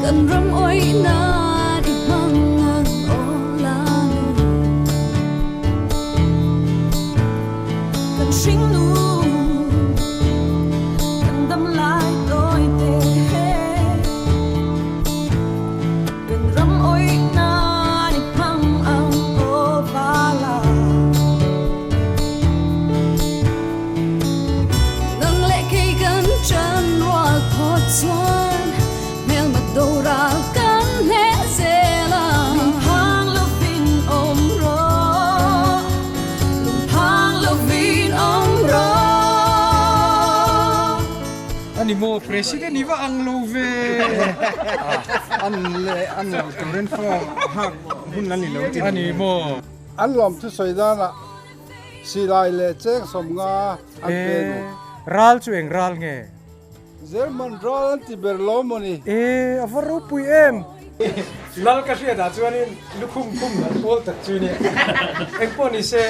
Kan ram awih nan i hmang ang aw Lanu. Kan hringnu kan dam lai tawi te. Kan ram awih nan i hmang ang aw Vala. Nang leh kei kan chan rual phawt chuan hmelma doral kan hneh zel a. Lungphang lovin awm rawh, lungphang lovin awm rawh. Ani maw President i va ang lo ve. An leh an lo turin form hak hun a ni lo tih. Ani maw. An lawm thusawi danah Silai leh cheng 50 an pe ni. E, ral chu eng ral nge? German ral an ti ber lo maw ni? E, a va ropui em! Lal ka hriat ah chuanin lukhum khum an pawl tak chu nia. Eng pawh ni se,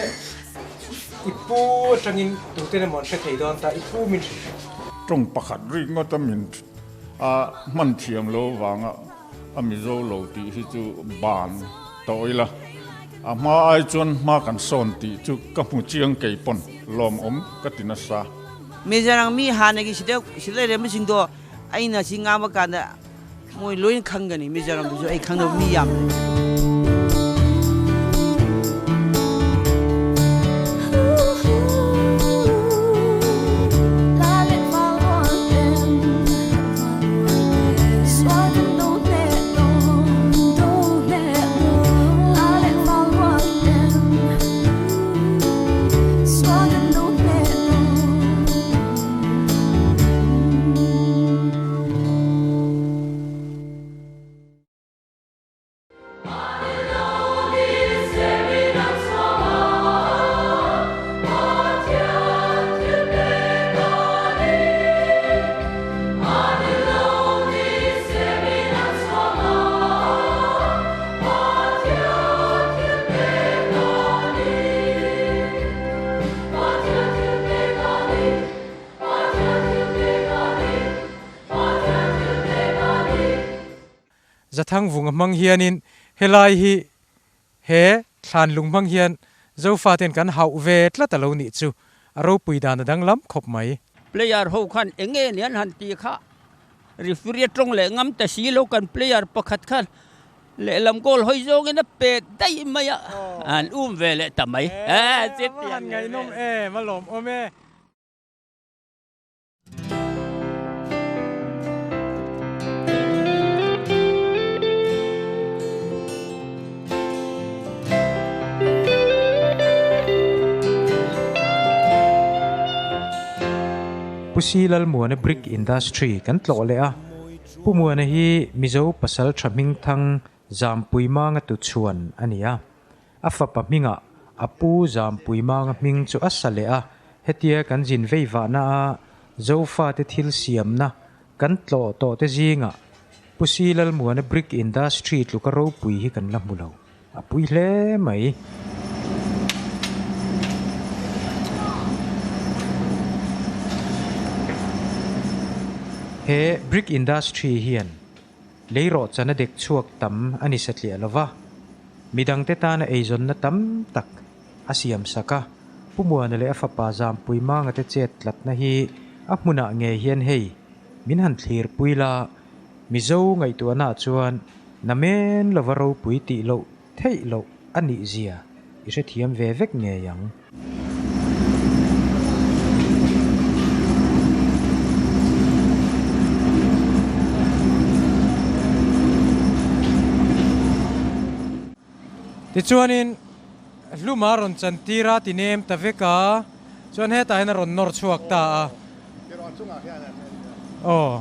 i pu atangin tuten emaw an hre thei dawn ta, i pu min hrilh hreh. Tawng pakhat rik ngawt a min a hman thiam lo vanga A Mizo lo tih hi chu ban tawh ila, a hma ai chuan hma kan sawn tih chu ka hmu chiang kei pawn lawmawm ka ti nasa. Mizoram mi hanagi sida sida ꯂꯩꯔꯝꯕꯁꯤꯡꯗꯣ ꯑꯩꯅ ꯁꯤ ꯉꯥꯡꯕ ꯀꯥꯟꯗ ꯃꯣꯏ ꯂꯣꯏꯅ ꯈꯪꯒꯅꯤ ꯃꯤꯖꯣꯔꯥꯝꯗꯁꯨ ꯑꯩ ꯈꯪꯗꯕ ꯃꯤ ꯌꯥꯝ ꯂꯩ Zathang vung a hmang hianin helai hi he thlan lung hmang hian Zofaten kan hauh ve tlat a lo nih chu a ropui dan a danglam khawp mai. Player ho khan eng nge ni an han ti kha referee tawng leh ngam ta si lo kan player pakhat khan lehlam goal hawi zawngin a pet daih mai a an um ve leh ta mai. E a va han ngaihnawm em a lawmawm e. Pu Si Lalmuana Brick Industry kan tlawh leh a, Pu Muana hi Mizo pasal tha hmingthang Zampui Manga tuchhuan a ni a. A fapa hmingah a pu Zampui Manga hming chu a sa leh a, hetia kan zin vei vahna a Zofate thil siamna kan tlawh tawh te zingah Pu Si Lalmuana Brick Industry tluka ropui hi kan la hmu lo. A pui hle mai. He Brick Industry hian Leirawh chan a dek chhuak tam a ni satliah lo va, midangte tana eizawnna tam tak a siam sak a. Pu Muana leh a fapa Zampui Manga te chet tlatna hi a hmunah ngei hian hei min han thlirpui la, Mizo ngaihtuahnaah chuan namen lova ropui tih loh theih loh a nih zia i hrethiam ve vek ngei ang. Tichuanin hluma rawn chantir a ti nem ta vek a, chuan hetah hian a rawn nawr chhuak ta a. Aw,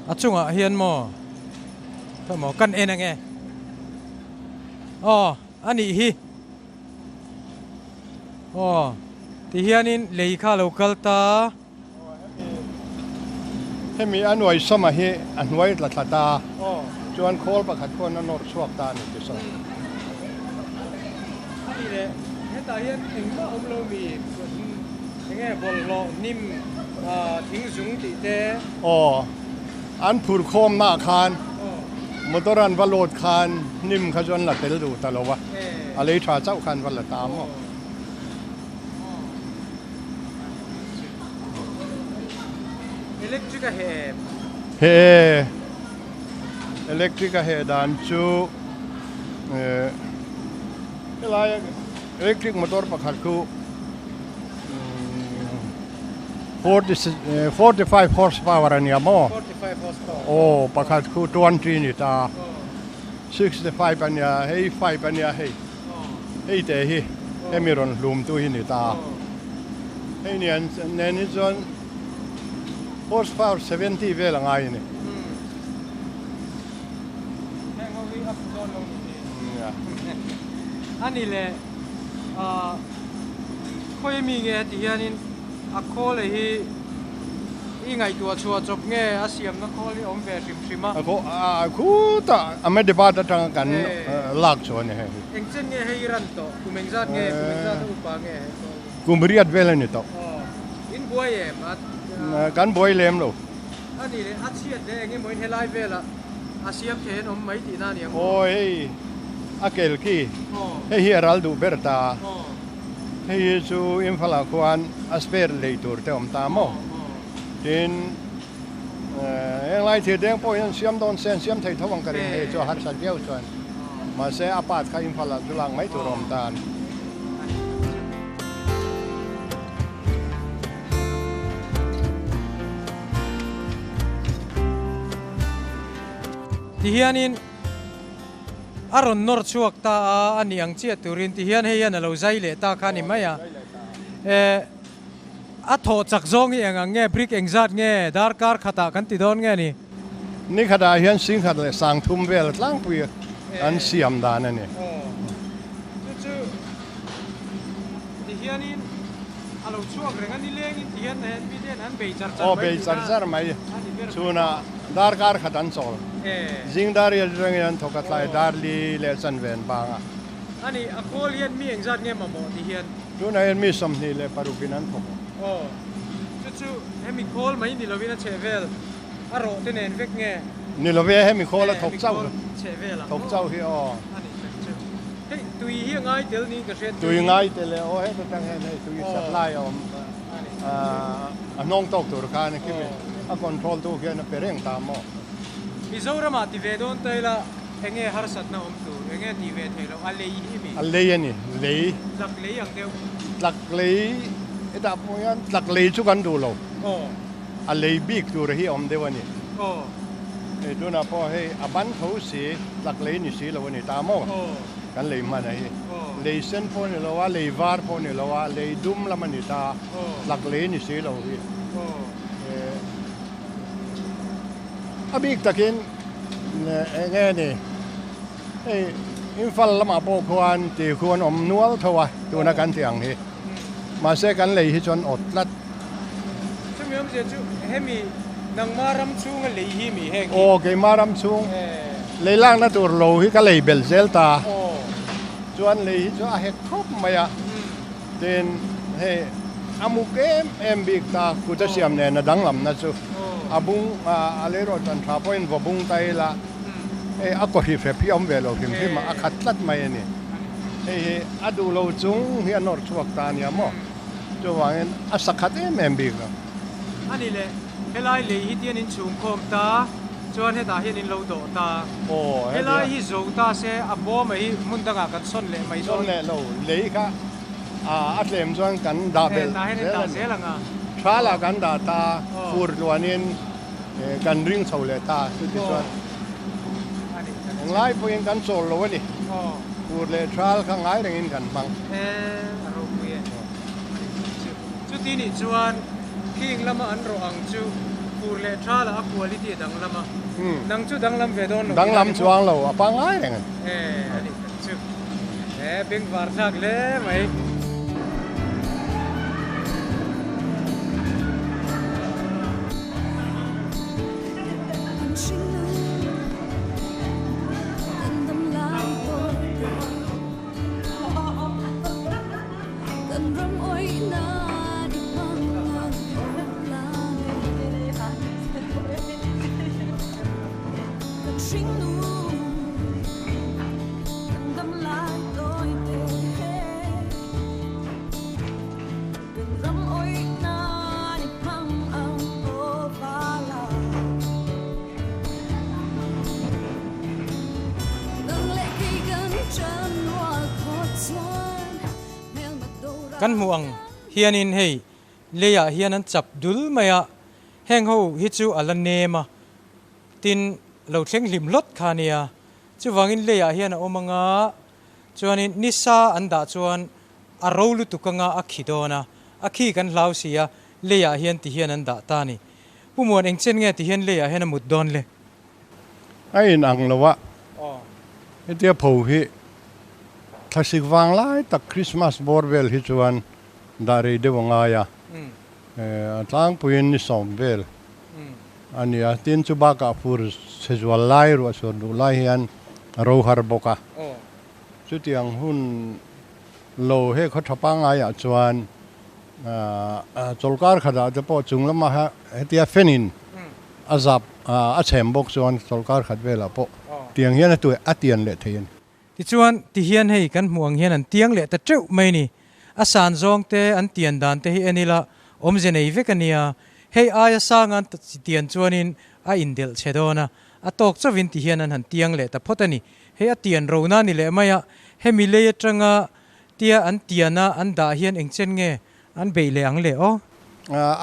a chungah hian maw? Khaw maw kan en ange. Aw, a nih hi. Aw, ti hianin lei kha a lo kal ta. Hemi a nuai sama hi a hnuai tla thla ta, chuan khawl pakhat khawn a nawr chhuak ta a ni ti sawi. A ni le, hetah hian engmah awm lo mi enge bawlhhlawh hnim thing zung tih te. Aw, an phur khawmnaah khan Motor an va load khan hnim kha chu an la tel duh ta lo a, a lei tha chauh khan va la ta maw. Electric a heh em? Heh e, electric a heh dan chu helai electric motor pakhat khu 45 horsepower a nia maw? Aw pakhat khu 20 ni ta 65 a nia hei 5 a nia hei hei te hi hemi rawn hlum tu hi ni ta hei nen nen hi chuan horsepower 70 vel a ngai a ni. Heng ho hi a fu dawn lo ni hi. A ni le khawi mi nge heti hianin a khawl hi i ngaihtuah chhuah chawp nge a siamna khawl hi awm ve hrim hrim a. A khutah Ahmedabad atanga kan lak chu a ni hei hi. Eng chen nge hei i ran tawh? Kum engzat nge? Kum engzat a upa nge he khawl hi? Kum riat vel a ni tawh. In buai em a? Kan buai lem lo. A ni leh a chhiat leh eng emawin helai velah a siam thei an awm mai tihna a ni ang maw? Aw hei a kel khi hei hi a ral duh ber ta. Hei hi chu Imphal ah khuan a spare lei tur te awm ta maw? Tin henglai thir deng pawh hian siam dawn se an siam thei tho ang ka ring hei chu a harsat viau chuan mahse a part kha Imphal ah chu lak mai tur a awm ta a ni. Tihianin a rawn nawr chhuak ta a, a ni ang chiah turin tihian hei hian a lo zai leh ta kha a ni mai a. Eh, a thawh chak zawng hi eng ang nge, brick engzat nge, darkar khatah kan ti dawn nge ni? Ni khatah hian singkhat leh sangthum vel tlangpui an siam dan a ni. Aw, chu chu tihianin a lo chhuak reng a, nilengin tihian mi te hian an bei char char mai. Aw, bei char char mai. Chhunah darkar khat an chawl. Zing dar riat atangin an thawk a, tlai dar li leh chanven bang a. A ni, a khawl hian mi engzat nge mamawh tihian? Tunah hian mi 26 in an thawk. Aw, chu chu hemi khawl mai ni lovin a chheh vel a rawh te nen vek nge? Ni love, hemi khawl a thawk chauh, thawk chauh hi aw. A ni tak chu. Hei tui hi a ngai tel niin ka hriat tui. Tui ngai tel e aw, heta tang hian hei tui supply a awm a hnawng tawk tur khan khimi a control tu khian a pe reng ta maw? Mizoram ah ti ve dawn ta ila enge harsatna awm tur, enge tih ve theih loh, a lei hi mi? A lei a ni, lei. Tlak lei ang deuh. Tlak lei hetah pawh hian tlak lei chu kan duh lo. Aw. A lei bik tur hi a awm deuh a ni. Aw. Hei tunah pawh hei a ban tho si, tlak lei ni si lo a ni ta maw? Aw. Kan lei hman a hi. Aw. Lei sen pawh ni lo a, lei var pawh ni lo a, lei dum lam a ni ta. Aw. Tlak lei ni si lo hi. Aw. A bik takin eng nge ni hei Imphal lamah pawh khuan ti khuan awm nual tho a tuna kan tih ang hi mahse kan lei hi chuan awt tlat. Chumi awmzia chu hemi nangma ram chhunga lei hi mi heng hi. Aw keima ram chhung lei lakna tur lo hi ka lei belh zel ta chuan lei hi chu a hek khawp mai a tin hei a muk em em bik ta kut a siam nen a danglamna chu a bung a lei rawh chuan tha pawhin vaw bung ta ila hei a kaw hrip hrep hi a awm ve lo hrim hrim a a khat tlat mai a ni hei hi a duh lo chung hi a nawr chhuak ta a nia maw chuvangin a sa khat em em bik lo. A ni le, helai lei hi tian in chhung khawm ta chuan hetah hian in lo dawh ta. Helai hi zo ta se a bawm a hi hmun dangah kan sawn leh mai dawn. Sawn leh lo, lei kha a tlem chuan kan dah belh zel a ni. Thalah kan dah ta, fur tluanin kan ring chho leh ta chuti chuan englai pawhin kan chawl lo a ni. Fur leh thal kha ngai rengin kan hmang. Chuti nih chuan khing lama an rawh ang chu fur leh thalah a quality a danglam a, nang chu danglam ve dawn lo tih Danglam chuang lo, a pangngai reng a ni. E, a ni tak chu. E, bengvar thlak hle mai. Kan hmuh ang hianin hei leiah hian an chap dul mai a, heng ho hi chu a la nem a, tin lo thleng hlim hlawt kha a nia. Chuvangin leiah hian a awm ang a, chuanin nisa an dah chuan a ro lutuk anga a khi dawn a, a khi kan hlau si a, leiah hian ti hian an dah ta a ni. Pu Muan engchen nge ti hian leiah hian a mut dawn le? A in ang lo a, hetia pho hi thlasik vang lai tak Christmas bawr vel hi chuan dah rei deuh a ngai a, a tlangpuiin ni sawm vel a ni a, tin chu bakah fur chhe zual lai ruah chhuat duh lai hian a ro har bawk a, chutiang hun lo he khaw tha pangaiah chuan chawlhkar khatah te pawh chung lama hetia fenin a zap a chhem bawk chuan chawlhkar khat velah pawh tiang hian a tuai a tian leh thei a ni. Tichuan, tihian hei kan hmuh ang hian an tiang leh ta teuh mai a ni. A san zawng te, an tian dan te hi en ila awmze nei vek a nia. Hei aia sanga an tian chuanin a indelh chhe dawn a, a tawk chauhin tihian an han tiang leh ta phawt a ni. Hei a tian rona a ni leh mai a, hemi lei atanga tia an tiana an dah hian engchen nge an beih leh ang le aw?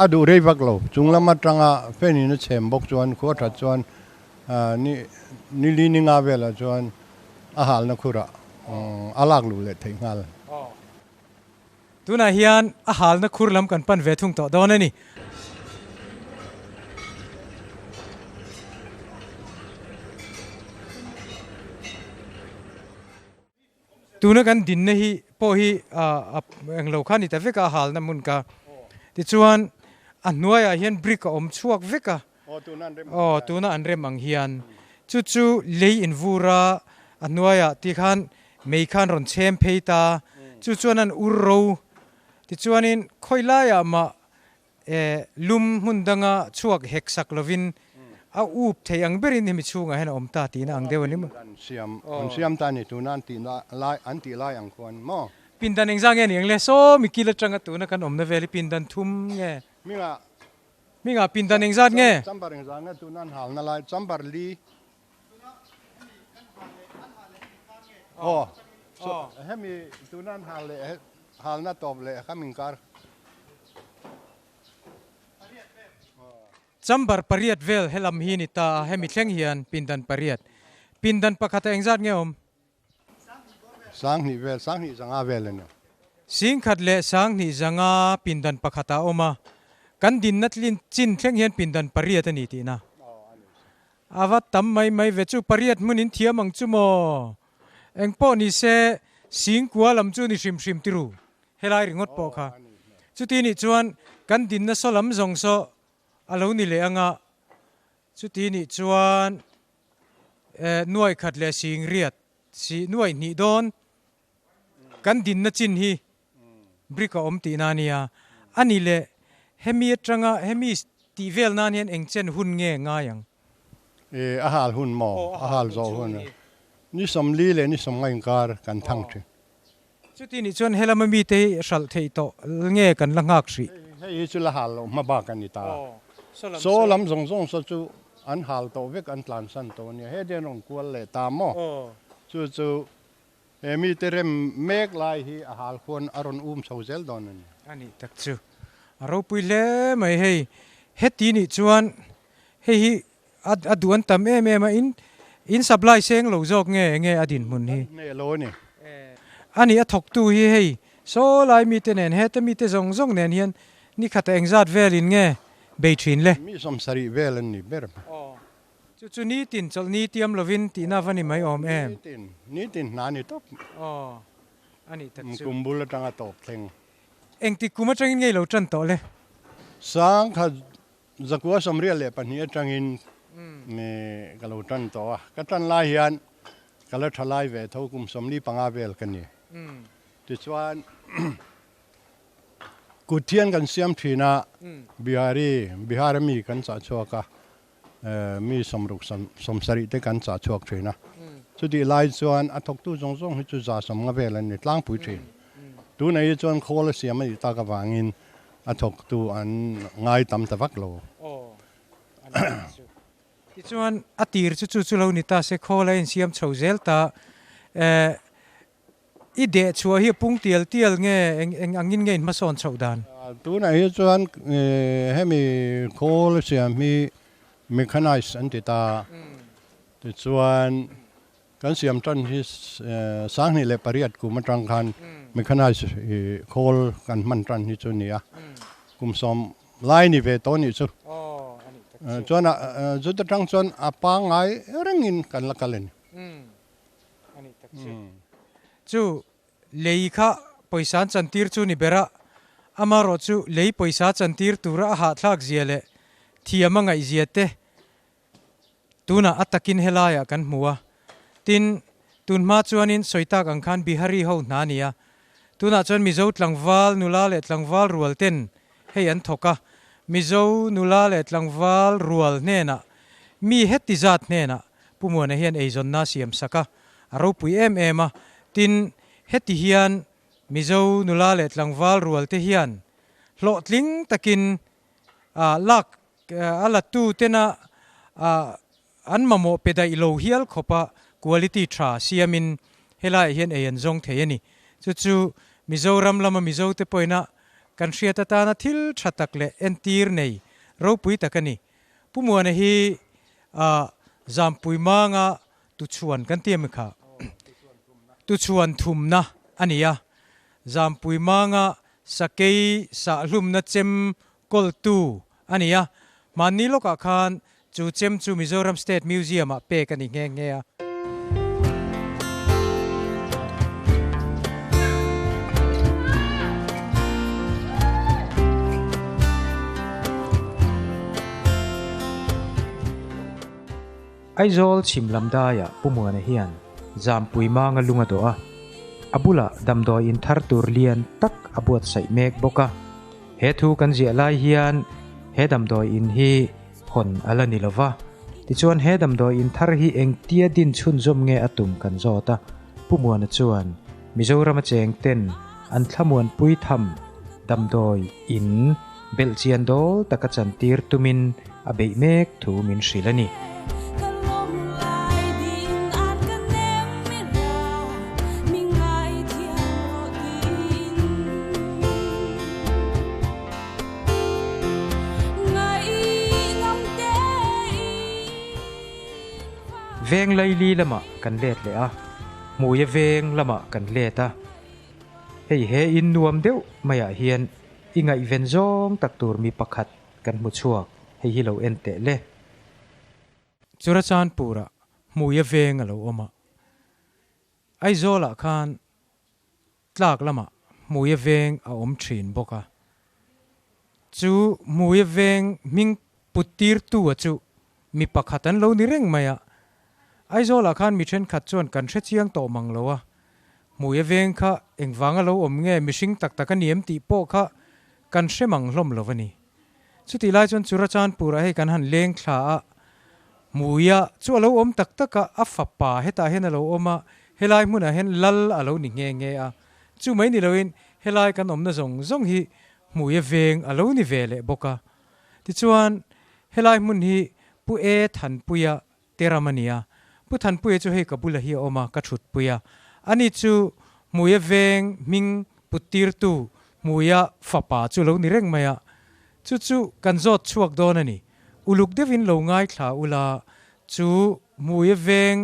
A duh rei vak lo. Chung lam atanga fan in a chhem bawk chuan khua that chuan ni ni li ni nga velah chuan a halna khurah a lak luh leh theih nghal. Tunah hian a halna khur lam kan pan ve thung tawh dawn a ni. Tuna kan dinna hi pawh hi englo kha ni ta vek a, a halna hmun kha. Tichuan a hnuaiah hian brick a awm chhuak vek a, aw tuna an rem ang hian. Chu chu lei invur a, a hnuaiah tikhan mei khan rawn chhem phei ta, chu chuan an ur ro. Tichuanin khawi laiah mah Lum hmun danga chhuak hek sak lovin a up thei ang berin hemi chhungah hian a awm ta tihna ang deuh a ni maw? An siam, an siam ta a ni tuna an tih lai, an tih lai ang khuan maw? Pindan engzah nge ni ang le? Saw mi kil atanga tuna kan awmna vel hi pindan thum nge? Hmingah. Hmingah pindan engzat nge? Chamber engzah nge tuna an halna lai? Chamber li. Aw, hemi tuna an hal leh halna tawp leh kha min kar. Chamber pariat vel helam hi ni ta a, hemi thleng hian pindan pariat. Pindan pakhata engzat nge awm? Sanghnih vel, sanghnih zanga vel a ni. Singkhat leh sanghnih zanga pindan pakhat a awm a, kan dinna tlin chin thleng hian pindan pariat a ni tihna. A va tam mai mai ve chu, pariat hmun in thiam ang chu maw? Engpawh ni se, singkua lam chu ni hrim hrim tiru, helai ringawt pawh kha. Chuti nih chuan kan dinna saw lam zawng saw a lo ni leh ang a, chuti nih chuan Nuai khat leh sing riat si nuai hnih dawn kan dinna chin hi brick a awm tihna a nia. A ni leh hemi atanga hemi tih vel nan hian eng chen hun nge ngai ang? E, a hal hun maw? A hal zawh hun a. Ni sawmli leh ni sawmnga inkar kan thang thin. Chuti nih chuan helama mite hi hralh theih tawh nge kan la nghak hrih? Hei hi chu la hal loh hma bak a ni ta. Saw lam zawng zawng saw chu an hal tawh vek an tlansan tawh a nia. He te an rawn kual leh ta maw? Chu chu he mite rem mek lai hi a hal khuan a rawn um chho zel dawn a ni. A nih tak chu a ropui hle mai hei. Heti nih chuan hei hi a duh an tam em em a, in in supply seng lo zawk nge enge a dinhmun hi? Hneh lo a ni. A ni a thawktu hi hei saw lai mite nen heta mite zawng zawng nen hian ni khata engzat velin nge bei thin le? Mi sawmsarih vel an ni ber. Chu chu nitin chawlh ni tiam lovin tihna va ni mai awm em? Nitin, nitin hna ni tawp. Aw, a nih tak chu. Kum bul atanga tawp thleng. Engtik kum atangin nge i lo tan tawh le? Sangkhat Zakua sawmriat leh pahnih atangin ka lo tan tawh a, ka tan lai hian ka la tha lai ve tho kum sawmli panga vel ka ni. Tichuan kut hian kan siam thin a, Bihari, Bihar ami kan chah chhuak a, mi sawmruk sawmsarih te kan chah chhuak thin a. Chutih lai chuan a thawktu zawng zawng hi chu za sawmnga vel an ni tlangpui thin. Tunah hi chuan khawl a siam a nih tak avangin A thawktu an ngai tam ta vak lo. Aw, an ngai chu. Tichuan, a tir chu chu chu lo ni ta se, khawl a insiam chho zel ta. Eh, I deh chhuah hi a pung tial tial nge eng eng angin nge in hmasawn chhoh dan? Tunah hi chuan hemi khawl siam hi mechanized an ti ta. Tichuan kan siam tan hi 2008 kum atang khan mechanized khawl kan hman tan hi chu a ni a. Kum sawm lai ni ve tawh nih chu. Chuan chuta tang chuan a pangngai rengin kan la kal a ni. Chu lei kha pawisa an chantir chu ni ber a, amaherawh chu lei pawisa chantir tura a hahthlak zia leh thiam a ngaih zia te tunah a takin helaiah kan hmu a. Tin, tun hma chuanin sawi tak ang khan Bihari ho hna a ni a, tunah chuan Mizo tlangval nula leh tlangval rual ten hei an thawk a, Mizo nula leh tlangval rual hnenah mi heti zat hnenah Pu Muana hian eizawnna a siam sak a, a ropui em em a. Tin, heti hian Mizo nula leh tlangval rual te hian hlawhtling takin lak a la tu tena an mamawh pe daih lo hial khawpa quality tha siamin helaiah hian ei an zawng thei a ni. Chu chu Mizoram lama Mizo te pawhina kan hriat atana thil tha tak leh entir nei ropui tak a ni. Pu Muana hi a Zampui manga tuchhuan kan ti ami kha? Tuchhuan thumna a ni a. Zampui manga sakei sahlumna chem kawltu a ni a. Hmanni lawkah khan chu chem chu Mizoram State Museum ah pek a ni nghe nghe a. Aizawl chhim lam daiah Pu Muana hian Zampui manga lung a dawh a, a bulah damdawi in thar tur lian tak a buatsaih mek bawk a. He thu kan ziah lai hian he damdawi in hi hawn a la ni lo va. Tichuan he damdawi in thar hi engtia din chhunzawm nge a tum kan zawt a, Pu Muana chuan Mizorama cheng ten an thlamuanpui tham damdawi in belhchian dawl taka chantir tumin a beih mek thu min hrilh a ni. Veng laili lamah kan let leh a, hmuia veng lamah kan let a. Hei he in nuam deuh maiah hian i ngaihven zawng tak tur mi pakhat kan hmu chhuak, hei hi lo en teh le. Churachandpur-ah hmuia veng a lo awm a, Aizawl-ah khan Tlak lamah hmuia veng a awm thin bawk a, chu hmuia veng hming put tirtu a chu mi pakhat an lo ni reng mai a. Aizawlah khan mi thenkhat chuan kan hre chiang tawh mang lo a, hmuia veng kha engvanga lo awm nge mihring tak tak a ni em tih pawh kha kan hre mang hlawm lo a ni. Chutih lai chuan Churachandpur-ah hei kan han leng thla a, Hmuia chu a lo awm tak tak a, a fapa hetah hian a lo awm a, helai hmunah hian lal a lo ni nghe nghe a. Chu mai ni loin helai kan awmna zawng zawng hi Hmuia veng a lo ni ve leh bawk a. Tichuan, helai hmun hi Pu E Thanpuia te ram a ni a. Pu Thanpuia chu hei ka bulah hi a awm a, ka thutpui a. Ani chu Hmuia veng hming puttirtu Hmuia fapa chu lo ni reng mai a. Chu chu kan zawt chhuak dawn a ni. Uluk deuhin lo ngaithla ula, chu Hmuia veng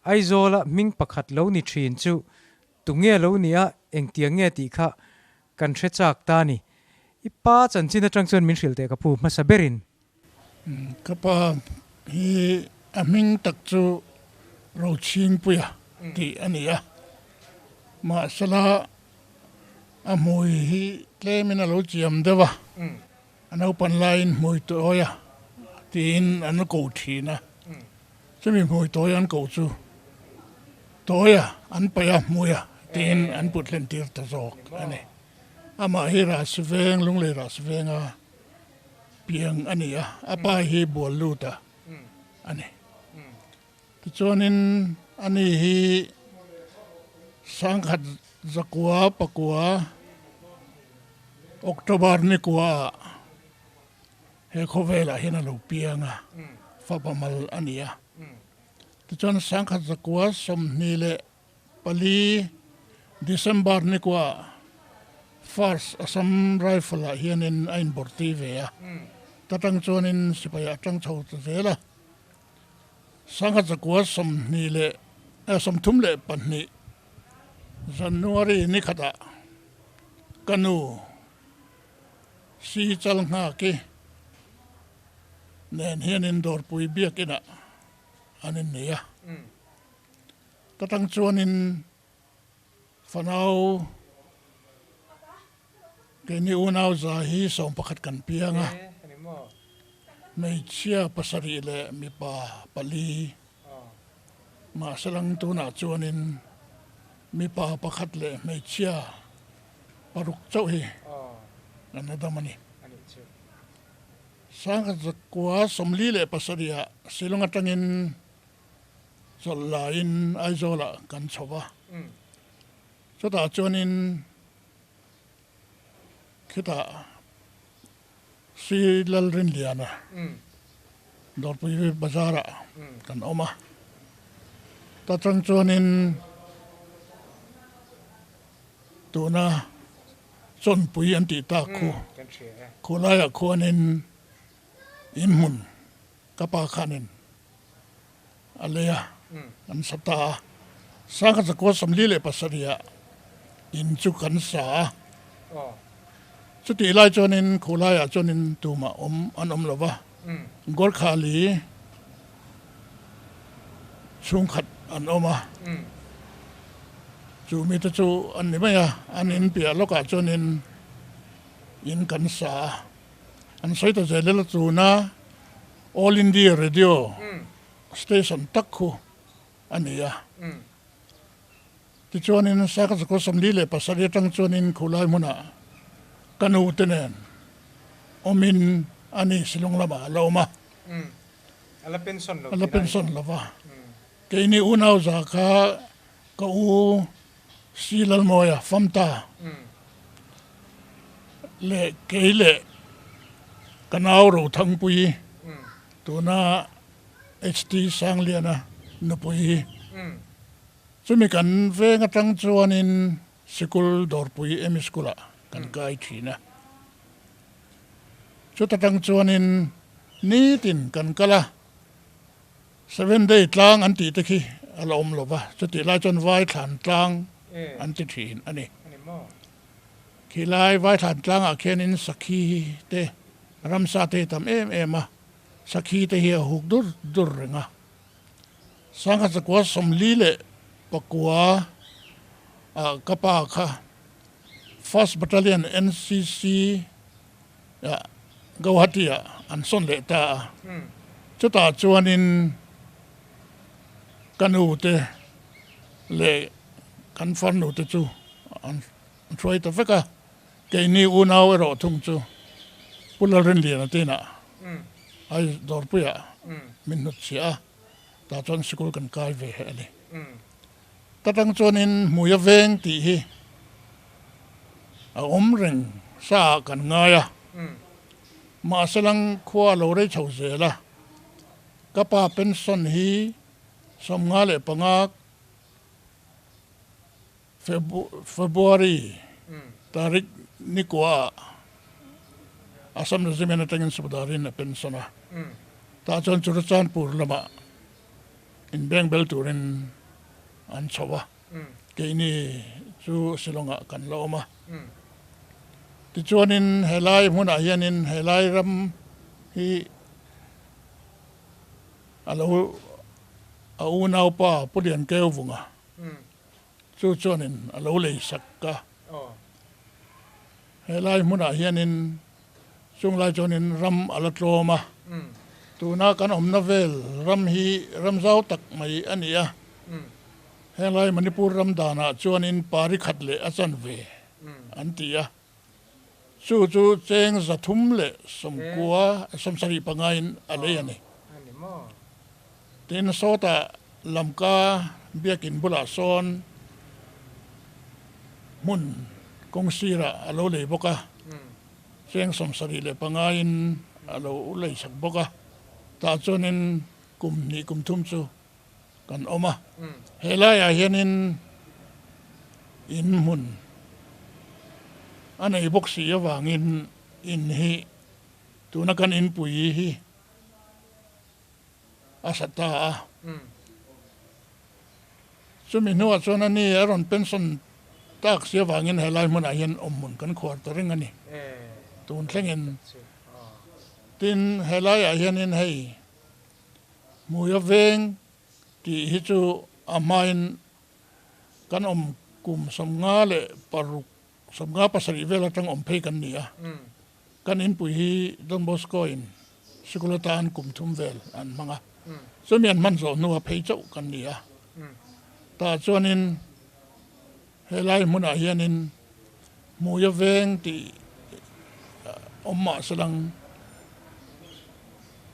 Aizawla hming pakhat lo ni thin chu tunge lo nia engtiang nge tih kha kan hre chak ta a ni. I pa chanchin atang chuan min hrilh teh ka pu hmasa berin. Ka pa hi a hming tak chu Rochhingpuia tih a ni a, mahsela a hmui hi tlemin a lo chiam deuh a, a naupan laiin hmui tawia tiin an ko thin a, chumi hmui tawi an koh chu tawia an paih a hmuia tiin an put hlen tir ta zawk a ni. Amah hi Rahsiveng, Lunglei Rahsivenga piang a ni a, a pa hi bual lut a a ni. Tichuanin ani hi sangkhat zakua pakua October ni kua ah he khawvelah hian a lo piang a, fapa mal a ni a. Tichuan sangkhat zakua 24. December ni kua First Assam Rifle ah hianin a inbawrtui ve a, ta tang chuanin sipai ah tang chho ta zel a. Sangha zakua 32 January ni khatah ka nu Si Chal Nghaki nen hianin Dawrpui biakinah an innei a. Ta tang chuanin Fanau, Keini unau za hi 11 kan piang a, hmeichhia pasarih leh mipa pali. Mahse lang tunah chuanin mipa pakhat leh hmeichhia paruk chauh hi kan la dam a ni. Sangkhat zakua 47 ah Shillong atangin Chawlh laiin Aizawlah kan chho va, chutah chuanin khitah Sri Lalrinliana Dawrpui Bazarah kan awm a, ta chang chuanin tuna Chawnpui an tih tak khu, khulaiah khuanin inhmun Ka pa khanin a lei a, an sa ta a. Sangha zakua 47 ah in chu kan sa a. Chutih lai chuanin khulaiah chuanin tumah awm an awm lo va, Gorkhali chhungkhat an awm a. Chu mite chu an ni mai a, an in piah lawkah chuanin in kan sa a. An sawi ta zel ila tuna All India Radio station tak khu a ni a. Tichuanin Saka 47 atang chuanin khulai hmunah ka nu te nen awmin a ni Shillong lamah a la awm a. A la pension lo A la pension lo va. Keini unau za kha ka u Si Lalmawia Famta leh kei leh ka nau Rothangpui tuna HT Sangliana nupui hi chumi kan veng atang chuanin sikul Dawrpui ME School ah kan kai thin a. Chuta tang chuanin nitin kan kal a. Seven day tlang an tih te khi a la awm lo va, chutih lai chuan Vaithlan tlang an ti thin a ni. Khi lai Vaithlan tlangah khianin sakhi te, ramsa te hi tam em em a, sakhi te hi a huk dur dur reng a. Sangha zakua 49 ah ka pa kha First Battalion NCC ah Gauhati ah an sawn leh ta a, chutah chuanin ka nu te leh kan farnu te chu an hruai ta vek a, keini unau erawh thung chu Pu Lalrinliana te inah Ai Dawrpuiah min hnut chhiah a, tah chuan sikul kan kai ve a ni. Ta tang chuanin hmuia veng tih hi a awm reng sa ah kan ngai a, mahse lang khua a lo rei chho zel a, ka pa pension hi 55 February tarik nikua ah Assam Regiment atangin Subdarin a pension a, tah chuan Churachandpur lamah Inbeng bel turin an chho a, keini chu Shillong-ah kan la awm a. Tichuanin helai hmunah hianin helai ram hi a lo a unaupa Pu Liankeu Vunga chu chuanin a lo lei sak a. Helai hmunah hianin chunglai chuanin ram a la tlawm a, tuna kan awmna vel ram hi ram zau tak mai a ni a, henglai Manipur ram danah chuanin pari khat leh a chanve an ti a, chu chu cheng 390 75in a lei a ni. Tin, sawtah Lamka biakin bulah sawn hmun kawng sirah a lo lei bawk a, cheng 75in a lo lei sak bawk a, tah chuanin kum hnih kum thum chu kan awm a. He laiah hianin in hmun a nei bawk si avangin in hi tuna kan inpui hi a sa ta a. Chumi hnuah chuan a ni a rawn pension tak si avangin helai hmunah hian awmhmun kan khuar ta reng a ni. Tun thlengin tin helaiah hianin hei Hmuia veng tih hi chu a hmain kan awm kum 57 57 vel atang awm phei kan ni a. Kan inpui hi Don Bosco in sikul atan kum thum vel an hmang a, chumi an hman zawh hnua phei chauh kan ni a. Tah chuanin helai hmunah hianin Hmuia veng tih awm mah se lang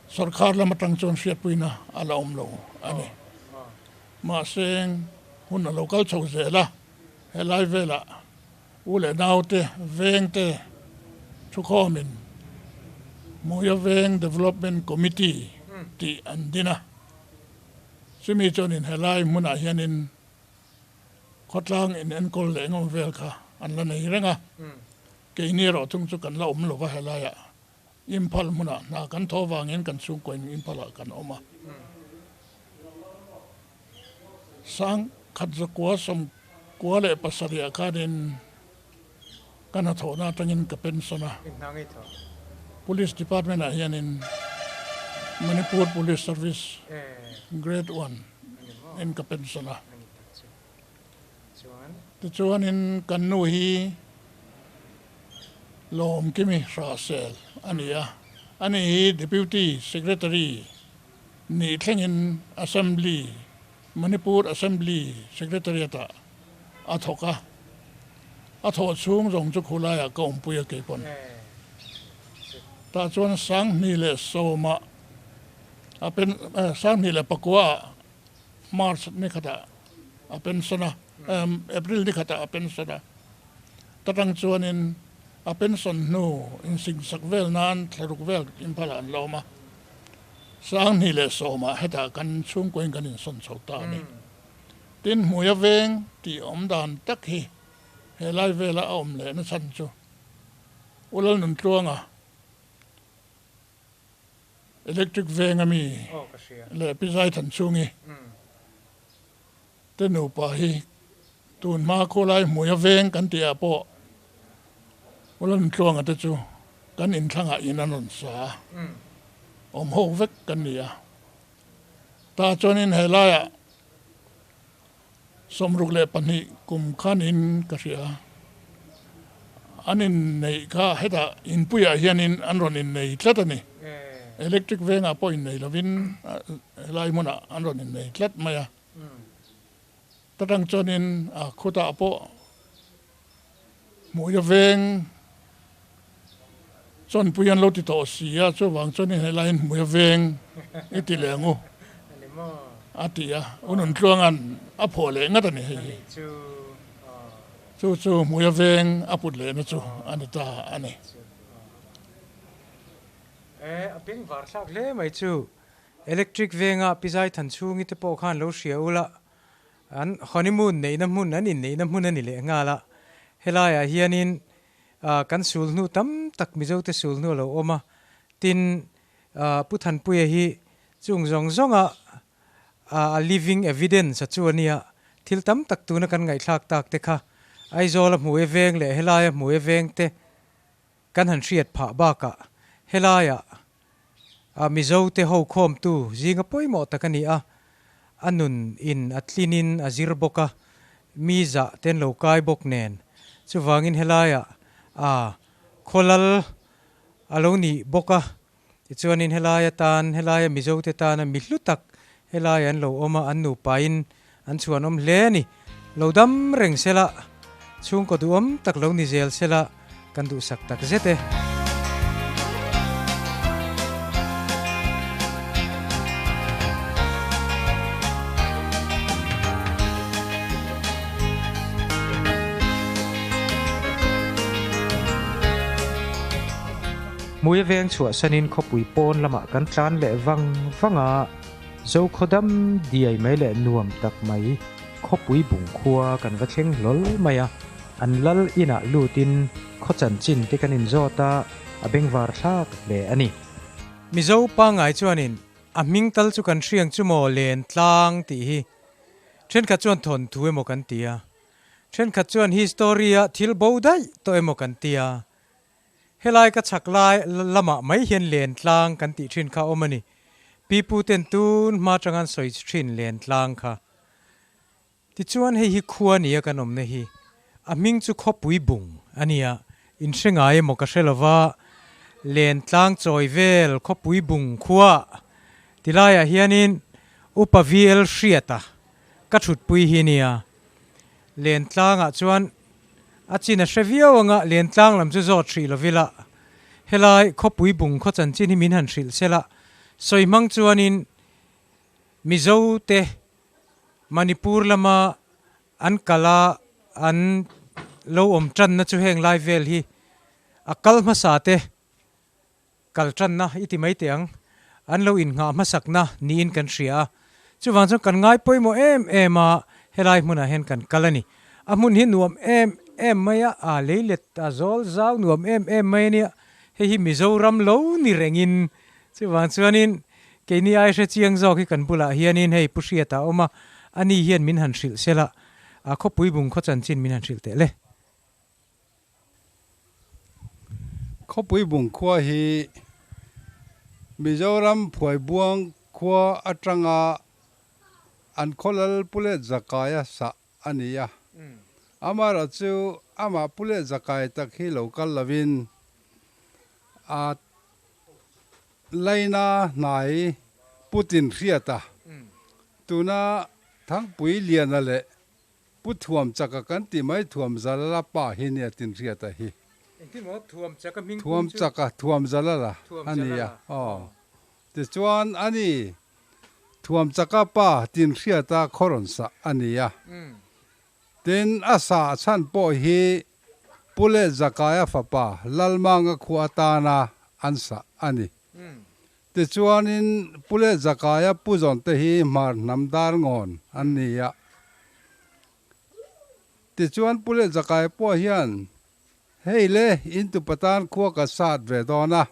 sorkar lam atang chuan hriatpuina a la awm lo a ni. Mahse hun a lo kal chho zel a, helai velah U leh naute vengte thukhawmin Hmuia Veng Development Committee tih an din a. Chumi chuanin helai hmunah hianin khawtlang in enkawl leh engawm vel kha an la nei reng a. Keini erawh thung chu kan la awm lova helaiah Imphal hmunah hna kan thaw vangin kan chhungkaw in Imphalah kan awm a. Sang khat zakua 97 ah khanin ka hnathawhna atangin ka pension a. Police Department ah hianin Manipur Police Service Grade One in ka pension a. Tichuanin kan nu hi Lawmkimi Hrahsel a ni a, ani hi Deputy Secretary nih thlengin Assembly, Manipur Assembly Secretariat-ah a thawk a, a thawh chhung zawng chu khulaiah ka awmpui a keipawn. Tah chuan 2010-ah a pen, 2009-ah March ni khatah a pension a, April ni khatah a pension a. Ta tang chuanin a pension hnu insingsak vel nan thlaruk vel Imphalah an la awm a. 2010-ah hetah kan chhungkuain kan insawn chho ta a ni. Tin, Hmuia veng tih awm dan tak hi helai vela a awm leh na chhan chu U Lalnuntluanga, Electric veng a mi leh Pi Zaithan chhungi te nupa hi tun hma khawlai hmuia veng kan tih ah pawh Ulan Tluanga te chu kan inthlangah in an rawn sa a, awm ho vek kan ni a. Tah chuanin helaiah 62 kum khanin ka hria. An inneih kha hetah inpuiah hianin an rawn innei tlat a ni. Electric vengah pawh innei lovin helai hmunah an rawn innei tlat mai a. Ta tang chuanin a khutah pawh hmuhia veng chawnpui an lo ti tawh si a, chuvang chuanin helaiin hmuhia veng i ti leh ang u a ti a, u Nuntluanga'n a phuah leh ngat a ni hei hi. Chu chu hmuhia veng a put lehna chu a ni ta a ni. A bengvar thlak hle mai chu. Electric venga Pi Zaithan chhungi te pawh khan lo hria ula, An honeymoon neihna hmun, an inneihna hmun a ni leh nghal a. Helaiah hianin kan sul hnu tam tak Mizote sul hnu a lo awm a. Tin, Pu Thanpuia hi chung zawng zawnga a living evidence a chu a nia. Thil tam tak tuna kan ngaihthlak tak te kha Aizawl a hmu e veng leh helaia hmu e veng te kan han hriat phah bakah helaiah A Mizote ho khawmtu zinga pawimawh tak a ni a, a nun in a tlin in a zir bawk a, mi zah te an lo kai bawk nen. Chuvangin helaiah a khawlal a lo ni bawk a, tichuanin helaia tan, helaia Mizote tana mi hlu tak helaiah an lo awm a, an nupain an chhuanawm hle a ni. Lo dam reng sela, chhungkaw duhawm tak lo ni zel sela kan duhsak tak zet e. Hmuia veng chhuahsanin khawpui pawn lamah kan tlan leh vang vang a. Zokhaw dam diai mai leh nuam tak mai. Khawpui bung khua kan va thleng hlawl mai a, an lal inah lutin khaw chanchin te kan inzawt a, a bengvar thlak hle a ni. Mizo pangngai chuanin a hming tal chu kan hriang chu maw len tlang tih hi thenkhat chuan thawnthu emaw kan ti a, thenkhat chuan history a thil bo daih tawh emaw kan ti a. Helai ka chhak lai lamah mai hian len tlang kan tih thin kha awm a ni. Pi pu ten tun hma atanga an sawi thin len tlang kha. Tichuan hei hi khua nia kan awmna hi a hming chu khawpui bung a nia, in hre ngai emaw ka hre lova, len tlang chawi vel khawpui bung khua ti laiah hianin Upa VL Hriata ka thutpui hi nia, len tlangah chuan a chin a hre viau anga len tlang lam chu zawt hrih lovila helai khawpui bung khaw chanchin hi min han hrilh sela sawi hmang chuanin Mizo te Manipur lama an kal a, an lo awm tanna chu heng lai vel hi a kal hmasa te kal tanna i ti mai teh ang, an lo innghah hmasakna niin kan hria a. Chuvang chuan kan ngai pawimawh em em a, helai hmunah hian kan kal a ni. A hmun hi nuam em em mai a, a leilet a zawl zau nuam em em mai a nia, hei hi Mizoram lo ni rengin Chuvang chuanin keini ai hre chiang zawk hi kan bulah hianin hei Pu Hriata a awm a, ani hian min han hrilh sela, a khawpui bung khaw chanchin min han hrilh teh le. Khawpui bung khua hi Mizoram Phuaibuang khua atanga an khawlal Pulet Zakaia sah a ni a. Amaherawh chu amah Pulet Zakai tak hi lo kal lovin a Laina hnai Putin hriata tuna Thangpui Liana leh Pu Thuam Chaka kan tih mai Thuam Zalala pa hi nia tin hriata hi. Engtin maw Thuam Chaka hming pum chu? Thuam Chaka, Thuam Zalala a nia aw. Tichuan ani Thuam Chaka pa tin hriata khaw rawn sah a nia. Tin, a sah chhan pawh hi Pu leh Zakaia fapa Lalmanga khua atana an sah a ni. Tichuanin Pu leh Zakaia pu zawnte hi Hmar hnam dar ngawn an ni a. Tichuan Pu leh Zakaia pawh hian, Hei le, in tupa tan khua ka sat ve dawn a,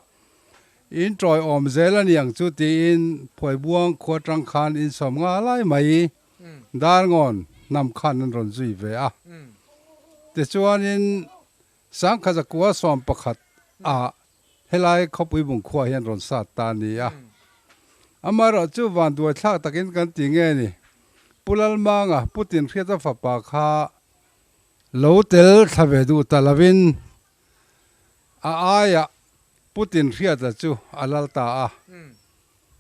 in tawiawm zel a niang chu tiin Phuaibuang khua tang khan in sawm nga lai mai. Darngawn hnam khan an rawn zui ve a. Tichuanin Sangkhazakua 11 ah helai khawpui bung khua hian rawn sat ta a ni a. Amaherawh chu vanduai thlak takin kan ti nge ni, Pu Lalmanga, Pu Tinhriata fapa kha lo tel thla ve duh ta lovin a aiah Pu Tinhriata chu a lal ta a.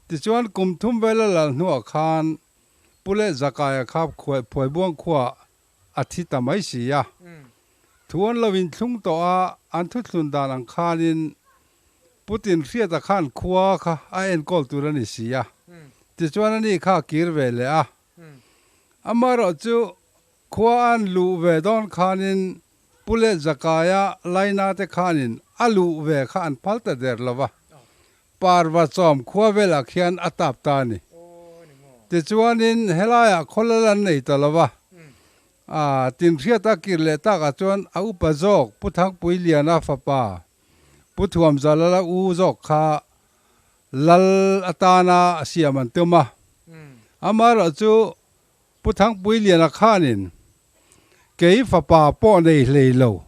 Tichuan kum thum vela lal hnuah khan Pu leh Zakaia kha Phuaibuang khuaah a thi ta mai si a. Thu an lo inthlung tawh a, an thuthlun dan ang khanin Pu Tinhriata khan khua kha a enkawl tur a ni si a. Tichuan ani kha a kir ve leh a. Amaherawh chu khua an luh ve dawn khanin Pu leh Zakaia Laina te khanin a luh ve kha an phal ta der lo va. Parva chawm khua velah khian a tap ta a ni. Tichuanin helaiah khawlal an nei ta lo va, Tinhriata kir leh takah chuan a upa zawk Pu Thangpui Liana fapa Pu Thuamzalala u zawk kha lal atana siam an tum a. Amaherawh chu Pu Thangpui Liana khanin Kei fapa pawh nei hlei lo,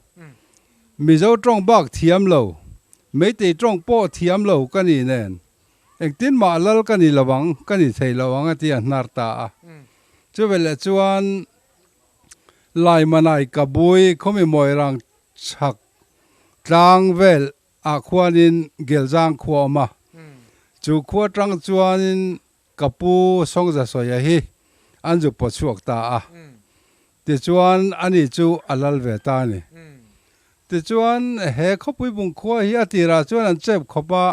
Mizo tawng bak thiam lo, Meitei tawng pawh thiam lo ka ni nen, engtin mah lal ka ni lo ang, ka ni thei lo ang a ti a hnar ta a. Chuveleh chuan Laimanai Kabui khawmi Mawirang chhak tlang vel ah khuanin Gelzang khua a awm a, chu khua tang chuanin Ka pu Sawngzasawia hi an zu pawt chhuak ta a, tichuan ani chu a lal ve ta a ni. Tichuan he khawpui bung khua hi a tirah chuan an chep khawp a,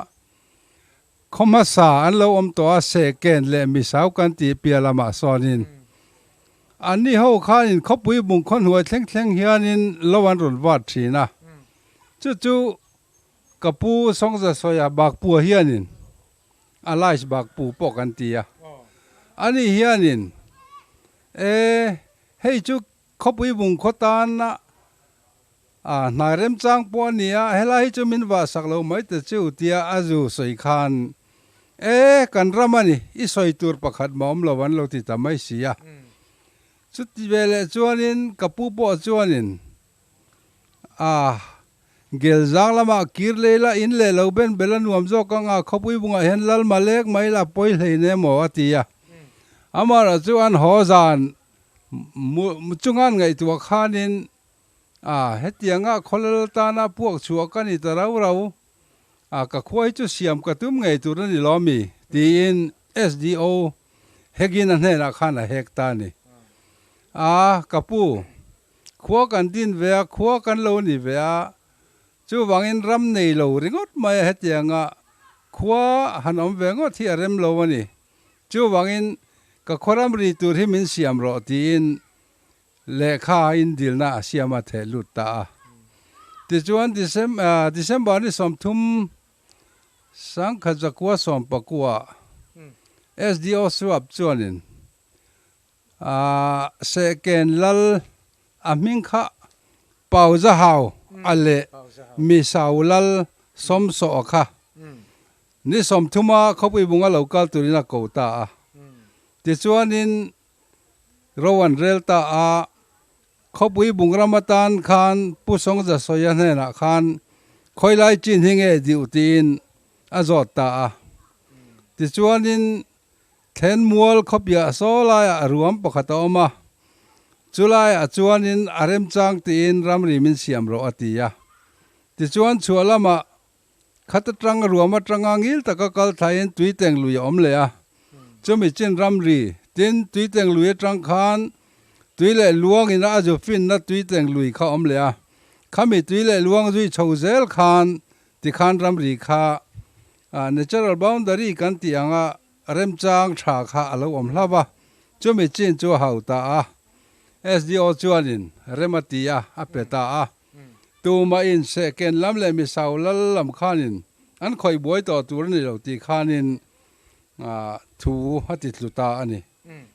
khaw hmasa an lo awm tawh a, sehken leh misau kan tih piah lamah sawnin anni ho khanin khawpui bung khaw hnuai thleng thleng hianin lo an rawn vat thin a, chu chu ka pu Sawngzasawia bakpua hianin A lais bak pu pawh kan ti a. Ani hianin, E, Hei chu khawpui bung khaw tana a hnai remchang pawh a ni a, helai hi chu min vah sak lo mai ta chu tia a zu sawi khan e kan ram a ni, i sawi tur pakhat mah awm lo an lo ti ta mai si a. Chuti veleh chuanin ka pu pawh chuanin a Gelzang lamah kir lei la in leh lo ben bel a nuam zawk ang a, khawpui bungah hian lal malek mai la pawi hlein emaw a ti a. Amaherawh chu an haw zan chunga an ngaihtuah khanin a hetianga khawlal tana puak chhuah ka ni ta rau rau a, ka khua hi chu siam ka tum ngei tur a ni lo mi? tiin SDO Hegin a hnenah khan a hek ta a ni. A, ka pu, khua kan din ve a, khua kan lo ni ve a, chuvangin ram nei lo ringawt mai a hetianga khua han awm ve ngawt hi a rem lo a ni. Chuvangin ka khuaram ri tur hi min siam rawh tiin lehkha a indilna a siam a theh lut ta a. Tichuan December ni 30 1919 SDO Swap chuanin Sehken lal a hming kha Pau Zahau a leh Misau lal Sawmsawh kha Ni 30 khawpui bunga lo kal turin a ko ta a. Tichuanin ro an rel ta a, khawpui bung ram atan khan Pu Sawngza Sawia hnenah khan khawilai chin hi nge diu tiin a zawt ta a. Tichuanin Thlenmual khawpiah saw laiah ruam pakhat a awm a, chulaiah chuanin a remchang tiin ramri min siam rawh a ti a. Tichuan chhuah lamah Khat atang ruam atanga ngil taka kal thlaiin tuiteng lui a awm leh a, chumi chin ramri, tin tuiteng lui atang khan tui leh luang ina a zu finna tuiteng lui kha a awm leh a, khami tui leh luang zui chho zel khan tikhan ramri kha natural boundary kan tih anga remchang tha kha a lo awm hlauh a, chumi chin chu a hau ta a, SDO chuanin rem a ti a, a pe ta a. Tumah in sehken lam leh misau lal lam khanin an khawih buai tawh tur a ni lo tih khanin thu a ti tlu ta a ni.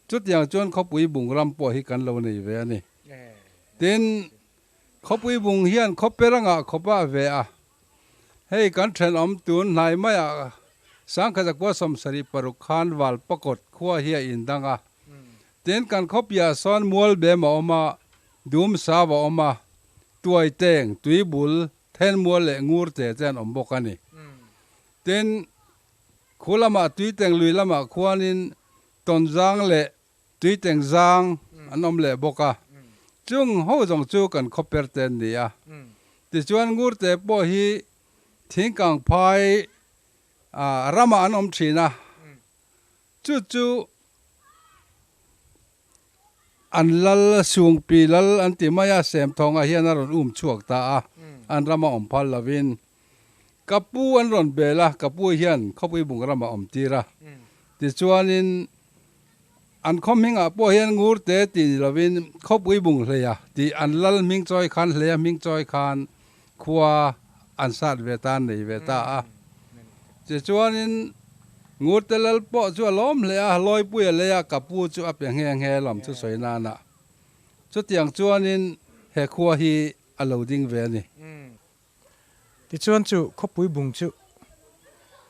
Chutiang chuan khawpui bung ram pawh hi kan lo nei ve a ni. Tin, khawpui bung hian khawper a ngah khawp a ve a. Hei kan thenawm tun hnai maiah 1976 khan Valpakawt khua hi a indang a. Tin, kan khawpiah sawn Mualbem a awm a, Dum sau a awm a, tuai teng, tui bul, thenmual leh ngur te te an awm bawk a ni. Tin, khu lamah tui teng lui lamah khuanin tawnzang leh tui teng zang an awm leh bawk a. Chung ho zawng chu kan khawper te an ni a. Tichuan ngur te pawh hi thingkang phai ramah an awm thin a. Chu chu An lal Sungpi lal an ti mai a, Semthawnga hian a rawn um chhuak ta a, an rama awm phal lovin ka pu an rawn bel a, ka pu hian khawpui bung ramah awm tir a. Tichuanin an khaw hmingah pawh hian Ngurte tih ni lovin khawpui bung hleia tih an lal hming chawi khan hleia hming chawi khan khua an sat ve ta, an nei ve ta a. Tichuanin Ngurte lal pawh chu a lawm hle a, Lawipuia leia ka pu chu a pe nghe nghe lam chu sawi nana. Chutiang chuanin he khua hi a lo ding ve a ni. Tichuan chu khawpui bung chu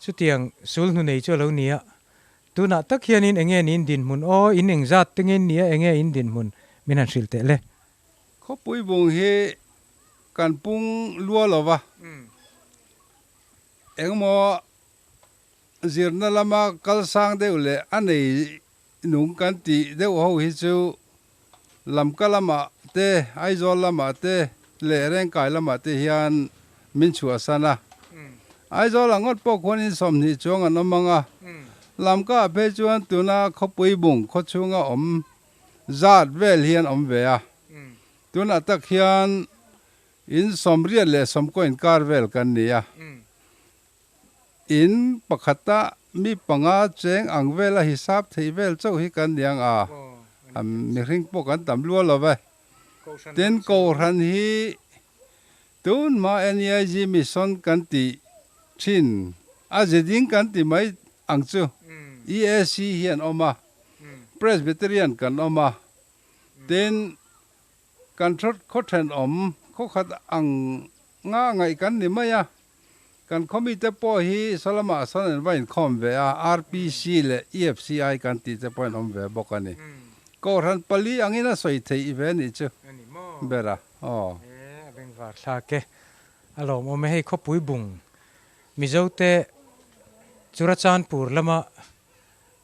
chutiang sul hnu nei chu a lo ni a, tunah tak hianin enge niin dinhmun aw, in engzat te nge nia enge in dinhmun min han hrilh teh le. Khawpui bung hi kan pung lua lo va, engemaw zirna lama kal sang deuh leh a nei nung kan tih deuh ho hi chu Lamka lamah te, Aizawl lamah te leh Rengkai lamah te hian min chhuahsan a. Aizawl ah ngawt pawh khuan in 20 chuang an awm ang a, Lamka ah phei chuan tuna khawpui bung khawchhunga awm zat vel hian awm ve a. Tunah tak hian in 80 leh 90 inkar vel kan ni a. In pakhata mi panga cheng ang vela hisap theih vel chauh hi kan ni ang a, mihring pawh kan tam lual lo ve. Tin, Kohhran hi tun hma NEIG Mission kan tih thin a ziding kan ti mai ang chu. EAC hi an awm a, Presbyterian kan awm a. Tin, kan khaw thenawm khaw khat ang nga ngaih kan ni mai a, kan khaw mite pawh hi sawlamah sawn an va inkhawm ve a, RPC leh EFCI kan tih te pawh an awm ve bawk a ni. Kohhran pali angin a sawi theih ve nih chu ber a, aw. A bengvar thlak e. A lawmawm e, hei khawpui bung Mizote Churachandpur lama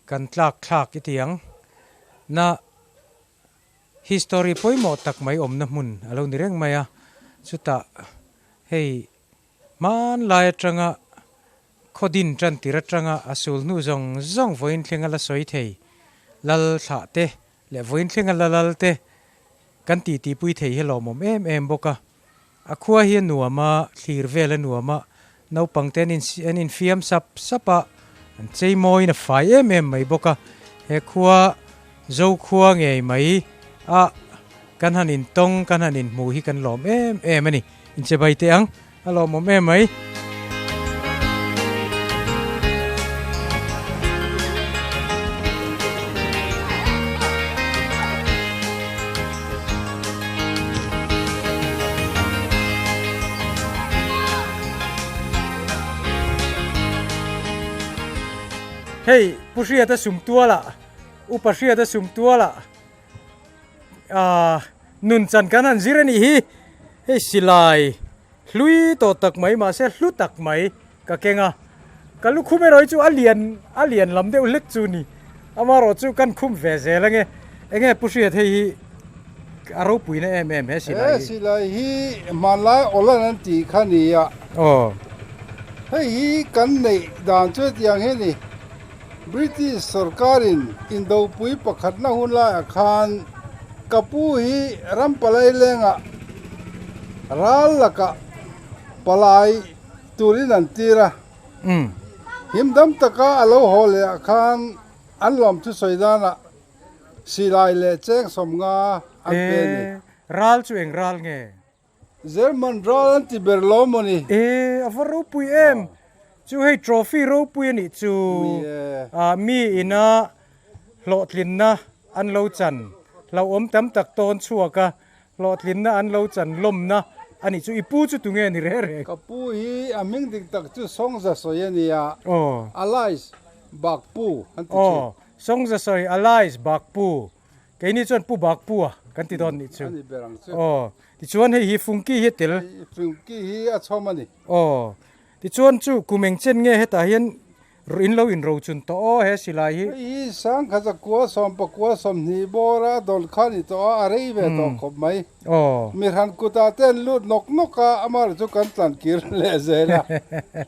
kan tlak thlak i ti ang. Na history pawimawh tak mai awmna hmun a lo ni reng mai a, chutah hei hmanlai atanga khaw din tan tir atanga a sul hnu zawng zawng vawiin thlenga la sawi thei lal thlah te leh vawiin thlenga la lal te kan titi pui thei hi lawmawm em em bawk a. A khua hi a nuam a, thlir vel a nuam a, naupang te an an infiam sap sap a, an chei mawiin a fai em em mai bawk a, he khua Zo khua ngei mai a kan han intawng kan han inhmu hi kan lawm em em a ni, inche bai teh ang, a lawmawm em mai. Hei Pu Hriata Sumtuala Upa Hriata Sumtuala ah nun chan kan han zir a nih hi hei silai hlui tawh tak mai mahse hlu tak mai ka keng a ka lukhum erawh hi chu a lian a lian lam deuh hlek chu ni amaherawh chu kan khum ve zel ange enge pu hriat hei hi a ropui na em em he silai hi he silai hi hmanlai awlan an tih kha ni a aw hei hi kan neih dan chu hetiang hi a ni British sorkarin indopui pakhatna hun laiah khan ka pu hi ram palai lengah ral lakah palai turin an tir a, him dam taka a lo haw leh ah khan an lawm thu sawi danah silai leh cheng sawmnga an pe a ni. Ral chu eng ral nge? German ral an ti ber lo maw ni? E, a va ropui em! Chu hei trophy ropui a nih chu. Mi ina hlawhtlinna an lo chan, hlauhawm tam tak tawn chhuak a, Hlawhtlinna an lo chan lawmna a nih chu. I pu chu tunge ni reh reh? Ka pu hi a hming dik tak chu Songza sawi a ni a. Aw. Alais Bakpu an ti thin. Aw, Songza sawi Alais Bakpu. Keini chuan Pu Bakpu a kan ti dawn nih chu. A ni ber ang chu. Aw, tichuan hei hi Fungki hi a tel. Fungki hi a chhawm a ni. Aw, tichuan chu kum eng chen nge hetah hian In lo in rochun tawh aw he silai hi. Hei hi sangkhat zakua sawm pakua sawmhnih bawr a dawn kha ni tawh a, a rei ve tawh khawp mai. Mihran kutah te an lut nawk nawk a, amah chu kan tlan kir leh zel a,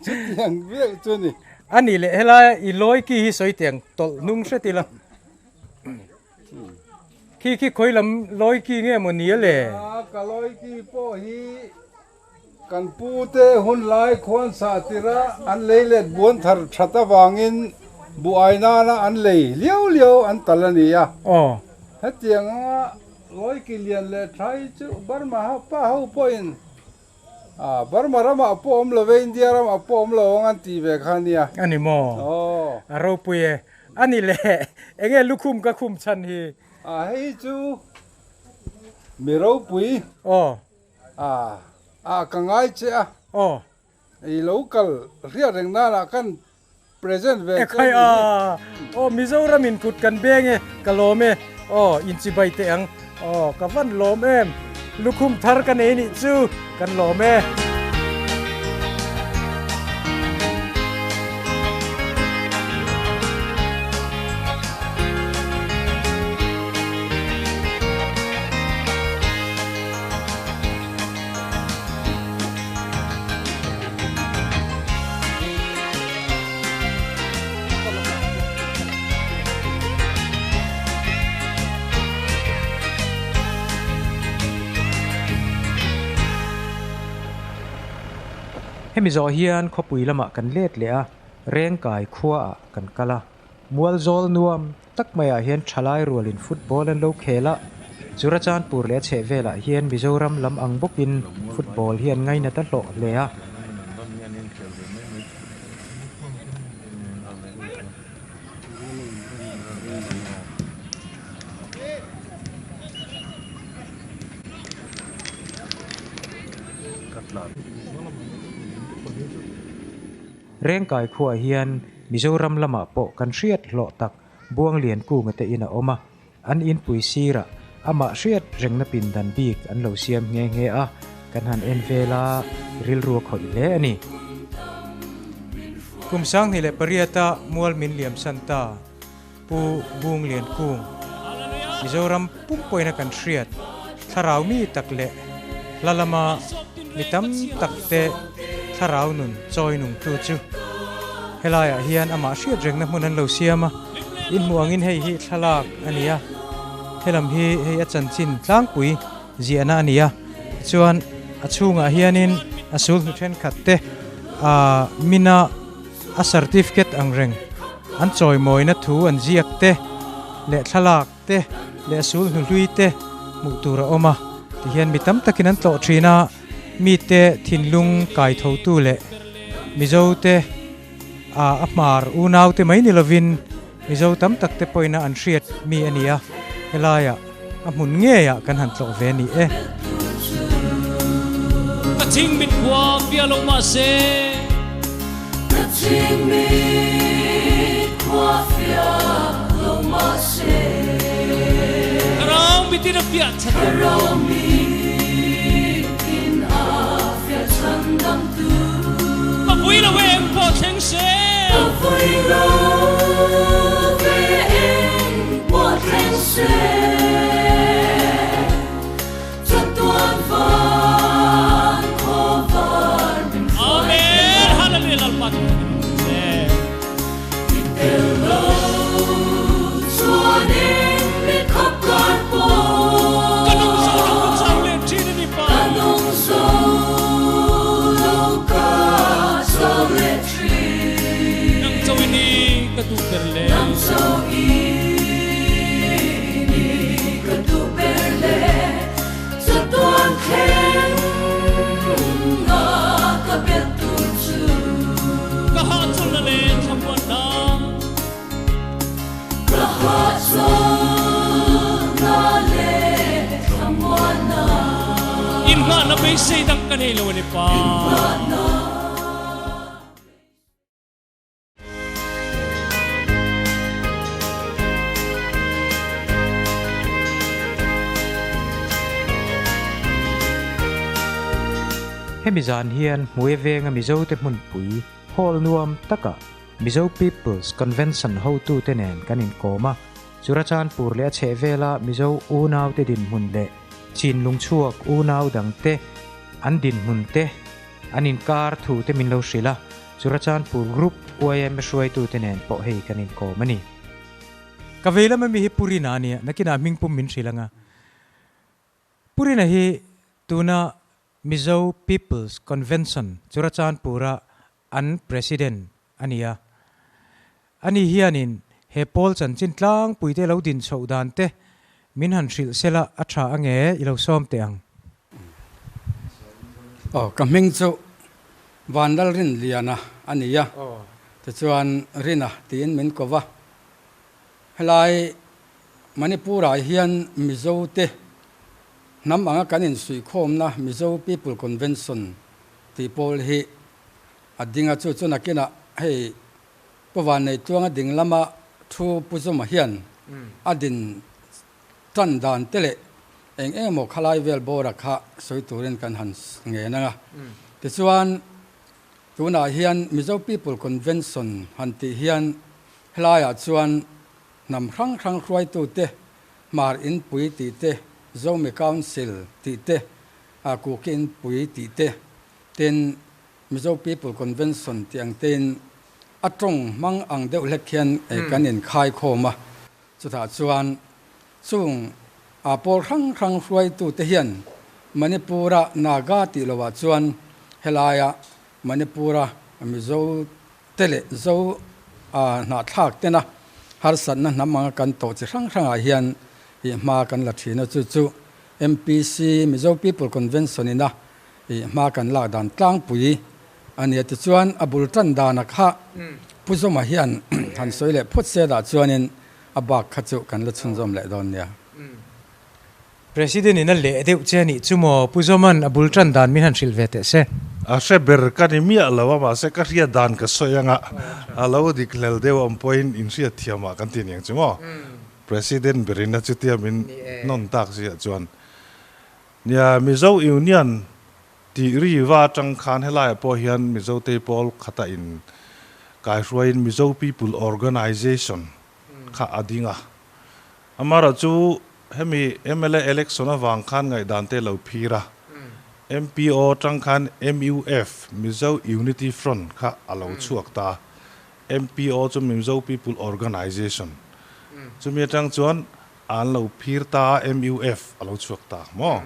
chutiang viau chu ni. A nih leh helai i lawi ki hi sawi tiang tawlh hnung hret ila. Khi khi khawi lam lawi ki nge maw ni a le? A, ka lawi ki pawh hi. Kan pute hun lai khuan sah tirh a an lei let buan thar that avangin buai nana an lei liau liau an tal a ni a. Hetiang anga Lawiki lian leh tha hi chu Burma ho pa ho pawhin Burma ramah pawh awm lo ve, India ramah pawh awm lo ang an tih ve kha a nia. A ni maw? A ropui e. A ni le, enge lukhum ka khum chhan hi? Hei hi chu mi ropui. Aw. A, a ka ngai che a. Aw. I lo kal hriat reng nanah kan present ve che a ni hi. Aw Mizoram in kut kan beng e, ka lawm e. Aw inchibai teh ang. Aw ka van lawm em. Lukhum thar ka nei nih chu kan lawm e. Hemi zawh hian khawpui lamah kan let leh a, Rengkai khuaah kan kal a, Mualzawl nuam tak maiah hian thalai rualin football an lo khel a, Churachandpur leh a chheh velah hian Mizoram lam ang bawkin football hi an ngainat a hlawh hle a. Rengkai khuaah hian Mizoram lamah pawh kan hriat hlawh tak Buanglian kunga te in a awm a, an inpui sirah amah hriat rengna pindan bik an lo siam nghe nghe a, kan han en vel a, rilru a khawih hle a ni. Kum 2008-a mual min liam san ta Pu Bunglian Kung, Mizoram pumpuina kan hriat thlarau mi tak leh hla lama mi tam tak te thlarau nun chawi nungtu chu helaiah hian amah hriat rengna hmun an lo siam a, inhmuh angin hei hi thlalak a ni a, helam hi hei a chanchin tlangpui ziahna a ni a, tichuan a chhungah hianin a sul hnu thenkhat te aa mina a certificate ang reng an chawimawina thu an ziak te leh thlalak te leh sul hnuhlui te hmuh tur a awm a, tihian mi tam takin an tlawh thin a, mite thinlung kai thotu leh Mizo te a hmar unau te mai ni lovin Mizo tam tak te pawhin an hriat mi a ni a, helaiah a hmun ngeiah kan han tlawh ve a ni e. Ka chingmit khua fia lo mah se. Ka chingmit khua fia lo mah se. Thlarau mitin a fiah chan. Thlarau mitin a fiah chan dangtu. Ka vui lo ve eng pawh thleng se. Ka vui lo ve eng pawh thleng se. Chatuan van khawvar min hruai Amen. Hallelujah Lalpa chu fakin awm rawh se. I tel lo chuan eng mi khap kar pawh. Ka nung zo lo ka chau leh thin a ni pa. Ka nung zo lo ka chau leh thin. Nang cho i ni ka duh ber le. Nang cho i ni ka duh ber le. Chatuan thleng nga ka belh tur chu. Ka hahchawlhna leh thlamuanna. Ka hahchawlhna leh thlamuanna. Inngahna beisei dang ka nei lo a ni pa. Inngahna. Hemi zan hian Hmuia venga Mizote hmunpui hall nuam takah Mizo People's Convention hotute nen kan inkawm a, Churachandpur leh a chhehvela Mizo unaute dinhmun leh Chinlung chhuak unau dangte an dinhmun te an inkar thu te min lo hrilh a, Churachandpur Group YMA hruaitute nen pawh hei kan inkawm a ni. Ka vei lama mi hi Purina a nia, nakinah hmingpum min hrilh ang a. Purina hi tuna Mizo People's Convention Churachandpur-a an President a ni a. Ani hianin he pawl chanchin tlangpuite lo din chhoh dan te min han hrilh sela a tha ange i lo sawm teh ang. Aw, ka hming chu Vanlalrinliana a ni a, tichuan Rina tiin min ko va. Helai Manipur-ah hian Mizote hnam anga kan insuihkhawmna Mizo People Convention tih pawl hi A ding a chu chu nakinah hei Pu Vanneitluanga ding lama thu Pu Zuma hian a din tan dan te leh eng eng emaw khalai vel bawra kha sawi turin kan han ngen ang a. Tichuan tunah hian Mizo People Convention han tih hian helaiah chuan hnam hrang hrang hruaitute Hmar Inpui tih te, Zomi Council tih te, Kuki Inpui tih te, Tin, Mizo People Convention tih ang tein a tawng hmang ang deuh hlek hian kan inkhai khawm a, chutah chuan chung a pawl hrang hrang hruaitute hian Manipur-a Naga tih lovah chuan helaia Manipur-a Mizo te leh Zo hnahthlak tena harsatna hnam anga kan tawh chi hrang hrangah hian hma kan la thin a, chu chu MPC, Mizo People Convention ina I hma kan lak dan tlangpui a nia tichuan a bul tan dana kha Pu Zawma hian han sawi leh phawt se dah chuanin a bak kha chu kan la chhunzawm leh dawn nia. President in a leh deuh che a nih chu maw Pu Zawma'n a bul tan dan min han hrilh ve teh se. A hre ber ka ni miah lo a, mahse ka hriat dan ka sawi anga a lo dik hlel deuh awm pawhin inhriat thiamah kan ti aniang chu maw? President berin a chutia min hnawn tak ziah chuan nia Mizo Union tih ri va atang khan helaiah pawh hian Mizo te pawl khata in kaihruaiin Mizo People Organisation kha a ding a. Amaherawhchu hemi mla election avang khan ngaihdan te lo phir a, MPO atang khan MUF, Mizo Unity Front, kha a lo chhuak ta a, MPO chu Mizo People Organisation, chumi atang chuan an lo phir ta a, MUF a lo chhuak ta maw?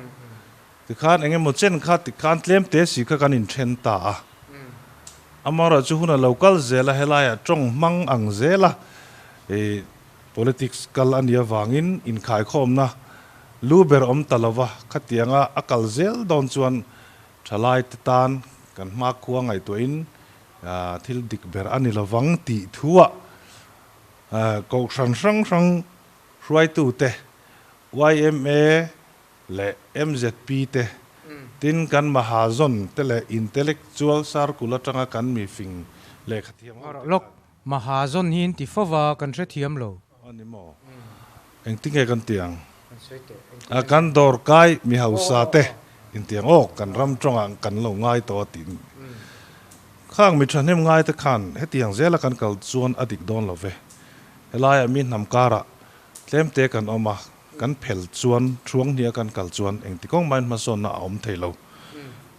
Tikhan eng emaw chen kha tikhan tlem te si kha kan inthen ta a, amaherawhchu hun a lo kal zel a, helaiah tawng hmang ang zel a, ih Politics kal a nih avangin inkhaikhawmna lu ber awm ta lova khatianga a kal zel dawn chuan thalaite tan kan hmakhua ngaihtuahin thil dik ber a ni lovang tih thuah Kohhran hrang hrang hruaitute, yma leh mzp te, tin kan Mahazawn te leh Intellectual Circle atanga kan mifing lehkhathiam ho te khan. Mahazawn hi in ti fo va, kan hrethiam lo. A ni maw? Engtinge kan ti ang? A kan dawr kai mi hausa te in ti ang aw, kan ram tawngah kan lo ngai tawh a ti. Khang mi thahnem ngai te khan hetiang zela kan kal chuan a dik dawn lo ve. Helaiah mi hnam karah tlem te kan awm a, kan phel chuan thuang hnia kan kal chuan engti kawng mahin hmasawnna a awm thei lo.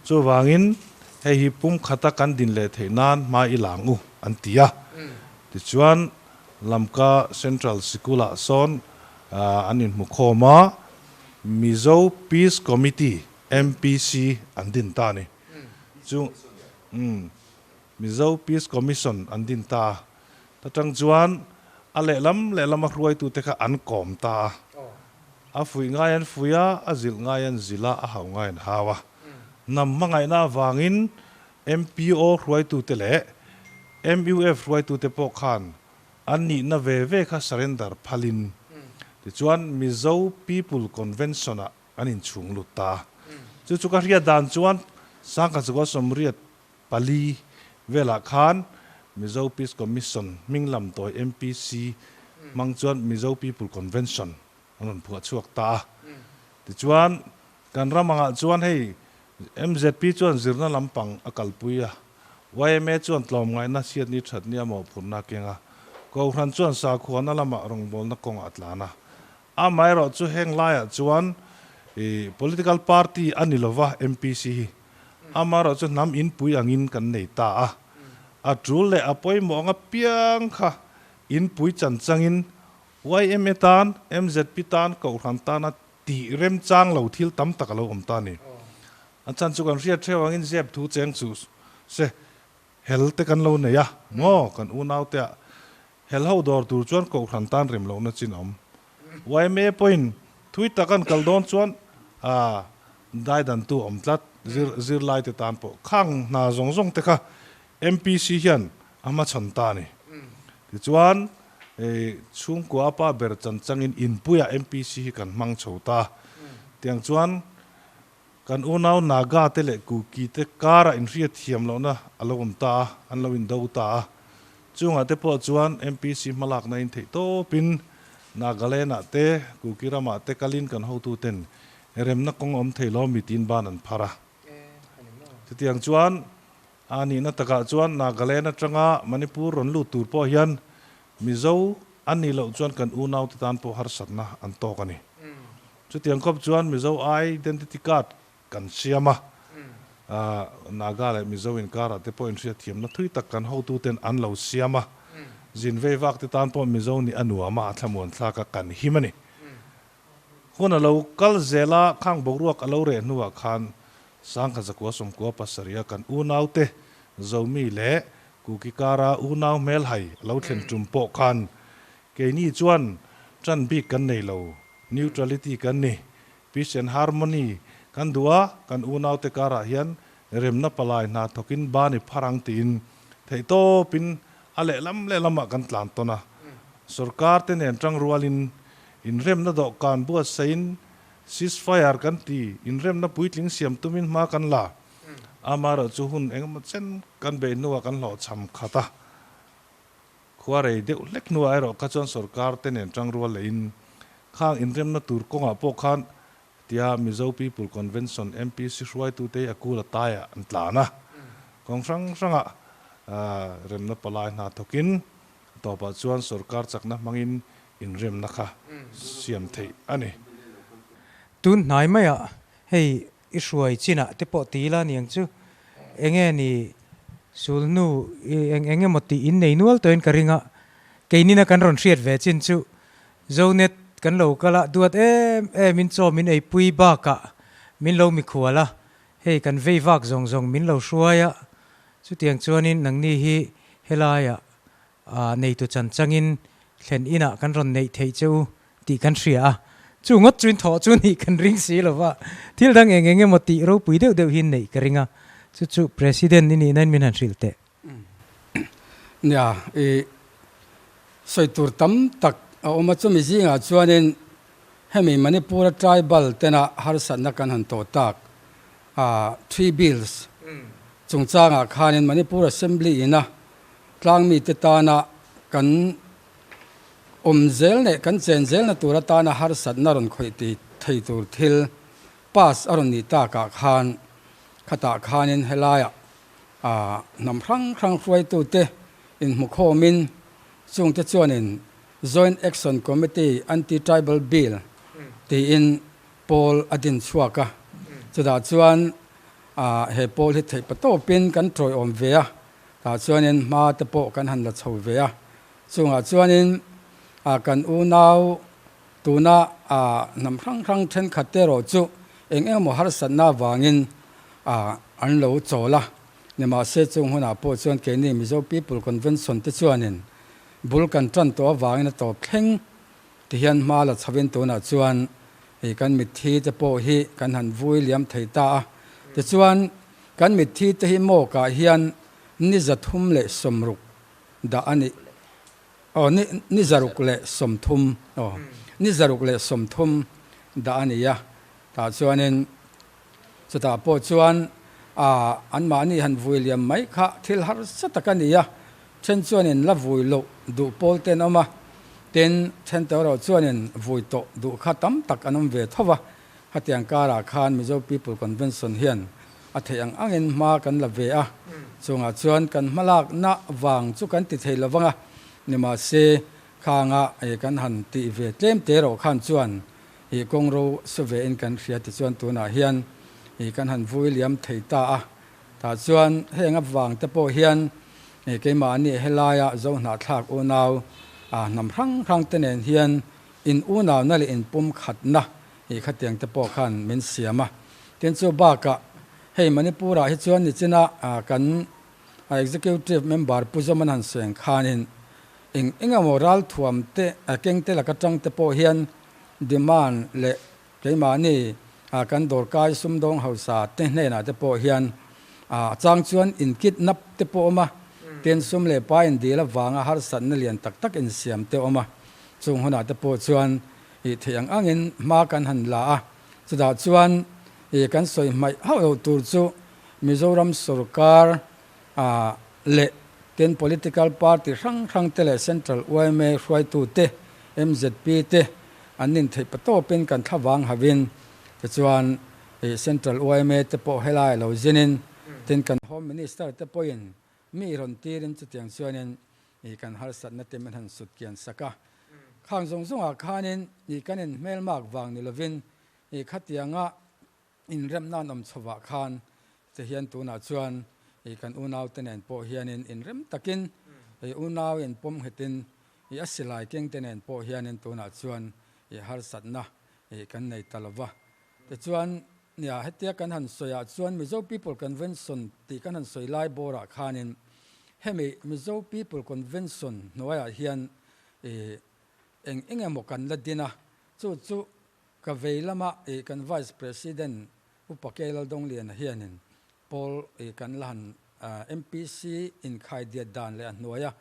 Chuvangin hei hi pum khata kan din leh theih nan hma i lang u an ti a. Tichuan Lamka Central Sikul-ah sawn an inhmu khawm a, Mizo Peace Committee, MPC, an din ta a ni. Chu Mizo Peace Commission an din ta a. Ta tang chuan a lehlam lehlam a hruaitute kha an kawm ta a. A fuih ngai an fuih a, a zilh ngai an zilh a, a hau ngai an hau a. Hnam hmangaihna avangin MPO hruaitute leh MUF hruaitute pawh khan an nihna ve ve kha surrender phalin tichuan Mizo People Convention-ah an inchhung lut ta a. Chu chu ka hriat dan chuan Sangkhat Zakua Sawmriat pali velah khan Mizo Peace Commission hming lam tawi MPC hmang chuan Mizo People Convention an rawn phuah chhuak ta a. Tichuan, kan ram angah chuan hei MZP chuan zirna lampang a kalpui a, yma chuan tlawmngaihna chhiatni thatni a mawhphurhna a keng a, Kohhran chuan sakhuana lamah rawngbawlna kawngah a tlan a. Amaherawh chu heng laiah chuan political party a ni lova MPC hi. Amaherawh chu hnam inpui angin kan nei ta a. A tul leh a pawimawh anga piang kha inpui chan changin yma tan, MZP tan, Kohhran tana tih remchang lo thil tam tak a lo awm ta a ni. A chan chu kan hriat theuh angin zep thu cheng chu se hel te kan lo nei a maw kan unaute ah Hel ho dawr tur chuan Kohhran tan rem lohna chin a awm. Yma pawhin thui tak an kal dawn chuan a daidantu a awm tlat. Zir zirlai te tan pawh khang hna zawng zawng te kha MPC hian a hmachhawn ta a ni. Tichuan chhungkua a pa ber chan changin inpuiah MPC hi kan hmang chho ta. Tiang chuan kan unau Naga te leh Kuki te karah inhriat thiam lohna a lo awm ta a, an lo indo ta a. Chungah te pawh chuan MPC hmalakna in theih tawpin Nagaland-ah te, Kuki ramah te kalin kan hotuten remna kawng awm thei lo mi tiin ban an phar a. Chutiang chuan a nihna takah chuan Nagaland atanga Manipur rawn lut tur pawh hian Mizo an nih loh chuan kan unaute tan pawh harsatna an tawk a ni. Chutiang khawp chuan Mizo Identity Card kan siam a, Naga leh Mizo inkarah te pawh inhriatthiamna thui tak kan hotuten an lo siam a, zin vei vak te tan pawh Mizo nih a nuam a, a thlamuan thlak a, kan him a ni. Hun a lo kal zel a, khang boruak a lo reh hnuah khan Sangkhat Zakua Sawmkua pasarih a kan unaute Zomi leh Kuki kara unau hmelhai a lo thlen tum pawh khan keini chuan tan bik kan nei lo, neutrality kan ni. Peace and harmony kan duh a, kan unaute karah hian remna palai hna thawkin bani phar ang tiin theihtawpin a lehlam lehlamah kan tlan tawn a. Sorkar te nen tangrualin inremna dawhkan buatsaiin ceasefire kan ti, inremna puitling siam tumin hma kan la. Amaherawhchu hun engemaw chen kan beih hnuah kan hlawhchham khat a, khua rei deuh hlek hnuah erawh kha chuan sorkar te nen tangrual lehin khang inremna tur kawngah pawh khan tia Mizo People Convention, MPC, hruaitute hi a kul a taiah an tlan a, kawng hrang hrangah remna palai hna thawkin a tawpah chuan sorkar chakna hmangin inremna kha siam theih a ni. Tun hnai maiah hei i hruai chinah te pawh ti ila niang chu enge ni sulhnu eng eng emaw tih in nei nual tawhin ka ring a, keinina kan rawn hriat ve chin chu Zonet kan lo kal a, duat em em in chaw min eipui bakah min lo mikhual a, hei kan vei vak zawng zawng min lo hruai a, chutiang chuanin nangni hi helaiah neitu chan changin thlen inah kan rawn neih theih che u tih kan hria a, chu ngawt chuin thawh chu nih kan ring si lo va, thil dang eng eng emaw tih ropui deuh deuh hi neih ka ring a, chu chu President i nih nain min han hrilh teh. Nia, i sawi tur tam tak a awm a, chumi zingah chuanin hemi Manipur-a tribal tena harsatna kan han tawh tak a three bills chungchangah khanin Manipur Assembly ina tlangmite tana kan awm zel leh kan chen zelna tur atana harsatna rawn khawih ti thei tur thil pass a rawn nih takah khan khatah khanin helaiah a hnam hrang hrang hruaitute inhmukhawmin chungte chuanin Joint Action Committee Anti-Tribal Bill tiin pawl a din chhuak a. Chutah chuan he pawl hi theih patawpin kan tawiawm ve a, tah chuanin hma te pawh kan han la chho ve a. Chungah chuanin kan unau tuna hnam hrang hrang thenkhat te erawh chu eng engemaw harsatna avangin an lo chawl a. Nimahse chung hunah pawh chuan keini Mizo People Convention te chuanin bul kan tan tawh avangin a tawp thleng ti hian hma la chhovin tunah chuan kan mitthi te pawh hi kan han vui liam thei ta a. Tichuan kan mitthi te hi mawkah hian ni 360 dah a nih. Aw, ni, ni 130, aw, ni 130 dah a ni a, tah chuanin chutah pawh chuan a anmahni han vui liam mai kha thil harsa tak a ni a, then chuanin la vui loh duh pawl te an awm a, tin, then te erawh chuanin vui tawh duh kha tam tak an awm ve tho va, Hetiang karah khan Mizo People Convention hian a theih ang angin hma kan la ve a, chungah chuan kan hmalakna vang chu kan ti thei lovang a, nimahse khanga kan han tih ve tlem te erawh khan chuan ih kawngro su ve in kan hria tichuan tunah hian ih kan han vui liam thei ta a, tah chuan heng avang te pawh hian keimahni helaia Zohnahthlak unau hnam hrang hrang te nen hian In unauna leh in pumkhatna hi khatiang te pawh khan min siam a. Tin chu bakah hei Manipur-ah hi chuan nichina kan Executive Member Pu Zawman han seng khanin eng eng emaw ralthuam te keng te laka tang te pawh hian demand leh keimahni kan dawrkai sumdawng hausa te hnenah te pawh hian a chang chuan in kidnap te pawh awm a, tin sum leh pa in dil avanga harsatna lian tak tak insiam te awm a. Chung hunah te pawh chuan ih theih ang angin hma kan han la a, chutah chuan ih kan sawi hmaih hauh loh tur chu Mizoram sorkar ah leh tin political party hrang hrang te leh Central yma hruaitu te, mzp te an nin theih patawpin kan thlavang hauhin tichuan ih Central yma te pawh helai lo zinin tin kan Home Minister te pawhin mi rawn tirin chutiang chuanin Ih kan harsatna te min han sut kian sak a, khang zawng zawngah khanin ih kan inhmelmak vang ni lovin ih khatianga inremna an awm chhovah khan te hian tunah chuan ih kan unaute nen pawh hianin inrem takin ih unau inpawm nghetin ih a silai kengte nen pawh hianin tunah chuan ih harsatna ih kan nei ta lova. Tichuan nia hetia kan han sawiah chuan Mizo People Convention tih kan han sawi lai bawrah khanin hemi Mizo People Convention hnuaiah hian ih eng eng emaw kan la din a, chu chu ka vei lama ih kan Vice President Upa K Laldawngliana hianin pawl ih kan la han MPC inkhaidiat dan leh a hnuaia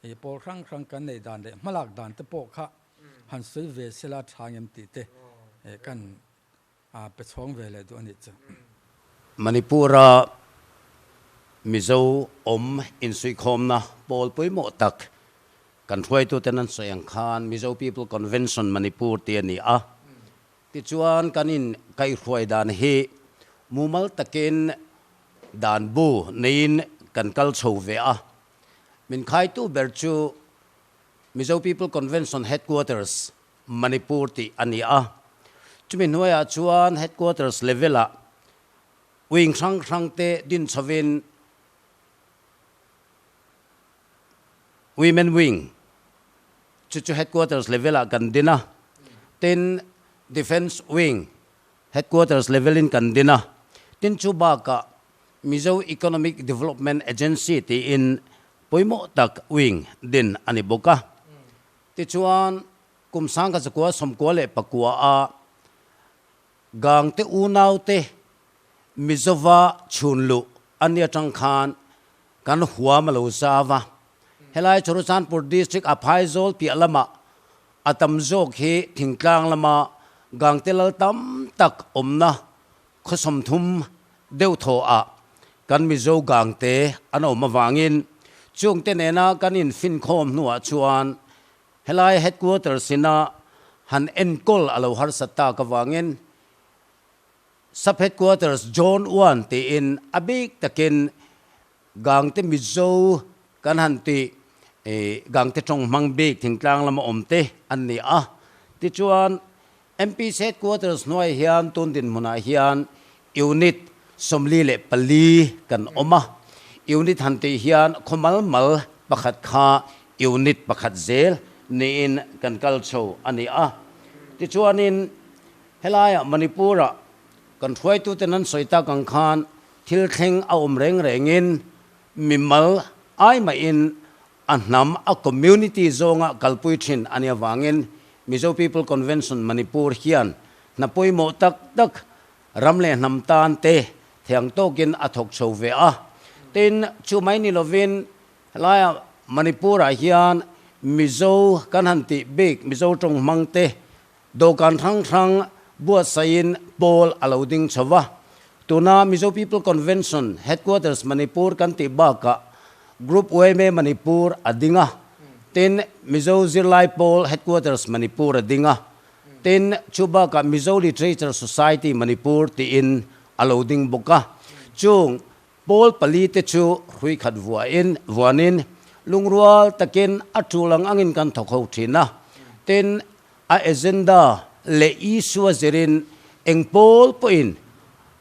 ih pawl hrang hrang kan neih dan leh hmalak dan te pawh kha han sawi ve sela tha ngem tih te kan pe chhawng ve leh duh a nih chu. Manipur-a Mizo awm insuihkhawmna pawl pawimawh tak kan hruaituten an sawi ang khan Mizo People Convention Manipur tih a ni a. Tichuan kan in kaihhruai dan hi mumal takin dan bu neiin kan kal chho ve a. Min khaitu ber chu Mizo People Convention Headquarters, Manipur tih a ni a. Chumi hnuaiah chuan Headquarters level-ah wing hrang hrang te din chhovin Women Wing chu chu Headquarters level-ah kan din a. Tin, Defence Wing Headquarters level-in kan din a. Tin, chu bakah Mizo Economic Development Agency tiin pawimawh tak wing din a ni bawk a. Tichuan, kum sangkazakua 99 a Gangte unaute Mizova chhun luh a ni atang khan kan huam a lo zau a. Helai Churachandpur District a Phaizawl piah lamah a tam zawk hi thingtlang lama Gangte lal tam tak awmna Khaw 30 deuh thaw ah kan Mizo gangte an awm avangin chungte nena kan infinkhawm hnuah chuan helai headquarters ina han enkawl a lo harsat tak avangin Sub Headquarters John One tiin a bik takin gangte Mizo kan han ti gangte tawng hmang bik thingtlang lama awmte an ni a. Tichuan MPC Headquarters hnuai hian tun dinhmunah hian Unit 44 kan awm a, Unit han tih hian khaw mal mal pakhat kha Unit pakhat zel niin kan kal chho a ni a. Tichuanin helaiah Manipur-ah kan hruaituten an sawi tak ang khan thil thleng a awm reng rengin mimal ai mahin A hnam, a community zawnga kalpui thin a nih avangin Mizo People Convention Manipur hian hna pawimawh tak tak ram leh hnam tan te thiang tawkin a thawk chho ve a. Tin, chu mai ni lovin helaia Manipur-ah hian Mizo kan han tih bik Mizo tawng hmang te dawhkan hrang hrang buatsaihin pawl a lo ding chho va. Tuna Mizo People Convention Headquarters Manipur kan tih bakah Group yma Manipur a ding a, tin Mizo Zirlai Pawl Headquarters Manipur a ding a, tin chu bakah Mizo Literature Society Manipur tiin a lo ding bawk a. Chung pawl pali te chu hrui khat vuahin vuanin lungrual takin a tul ang angin kan thawk ho thin a, tin A agenda leh issue a zirin eng pawl pawhin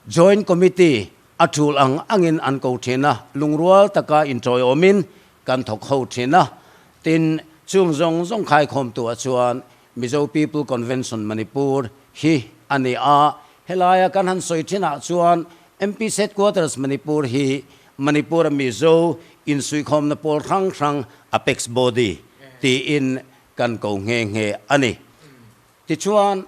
Joint Committee a tul ang angin an ko thin a, lungrual taka intawiawmin kan thawk ho thin a. Tin, chung zawng zawng khaikhawmtuah chuan Mizo People Convention Manipur hi a ni a. Helaia kan han sawi thinah chuan MP's Headquarters Manipur hi Manipur-a Mizo insuihkhawmna pawl hrang hrang Apex Body tiin Kan ko nghe nghe a ni. Tichuan,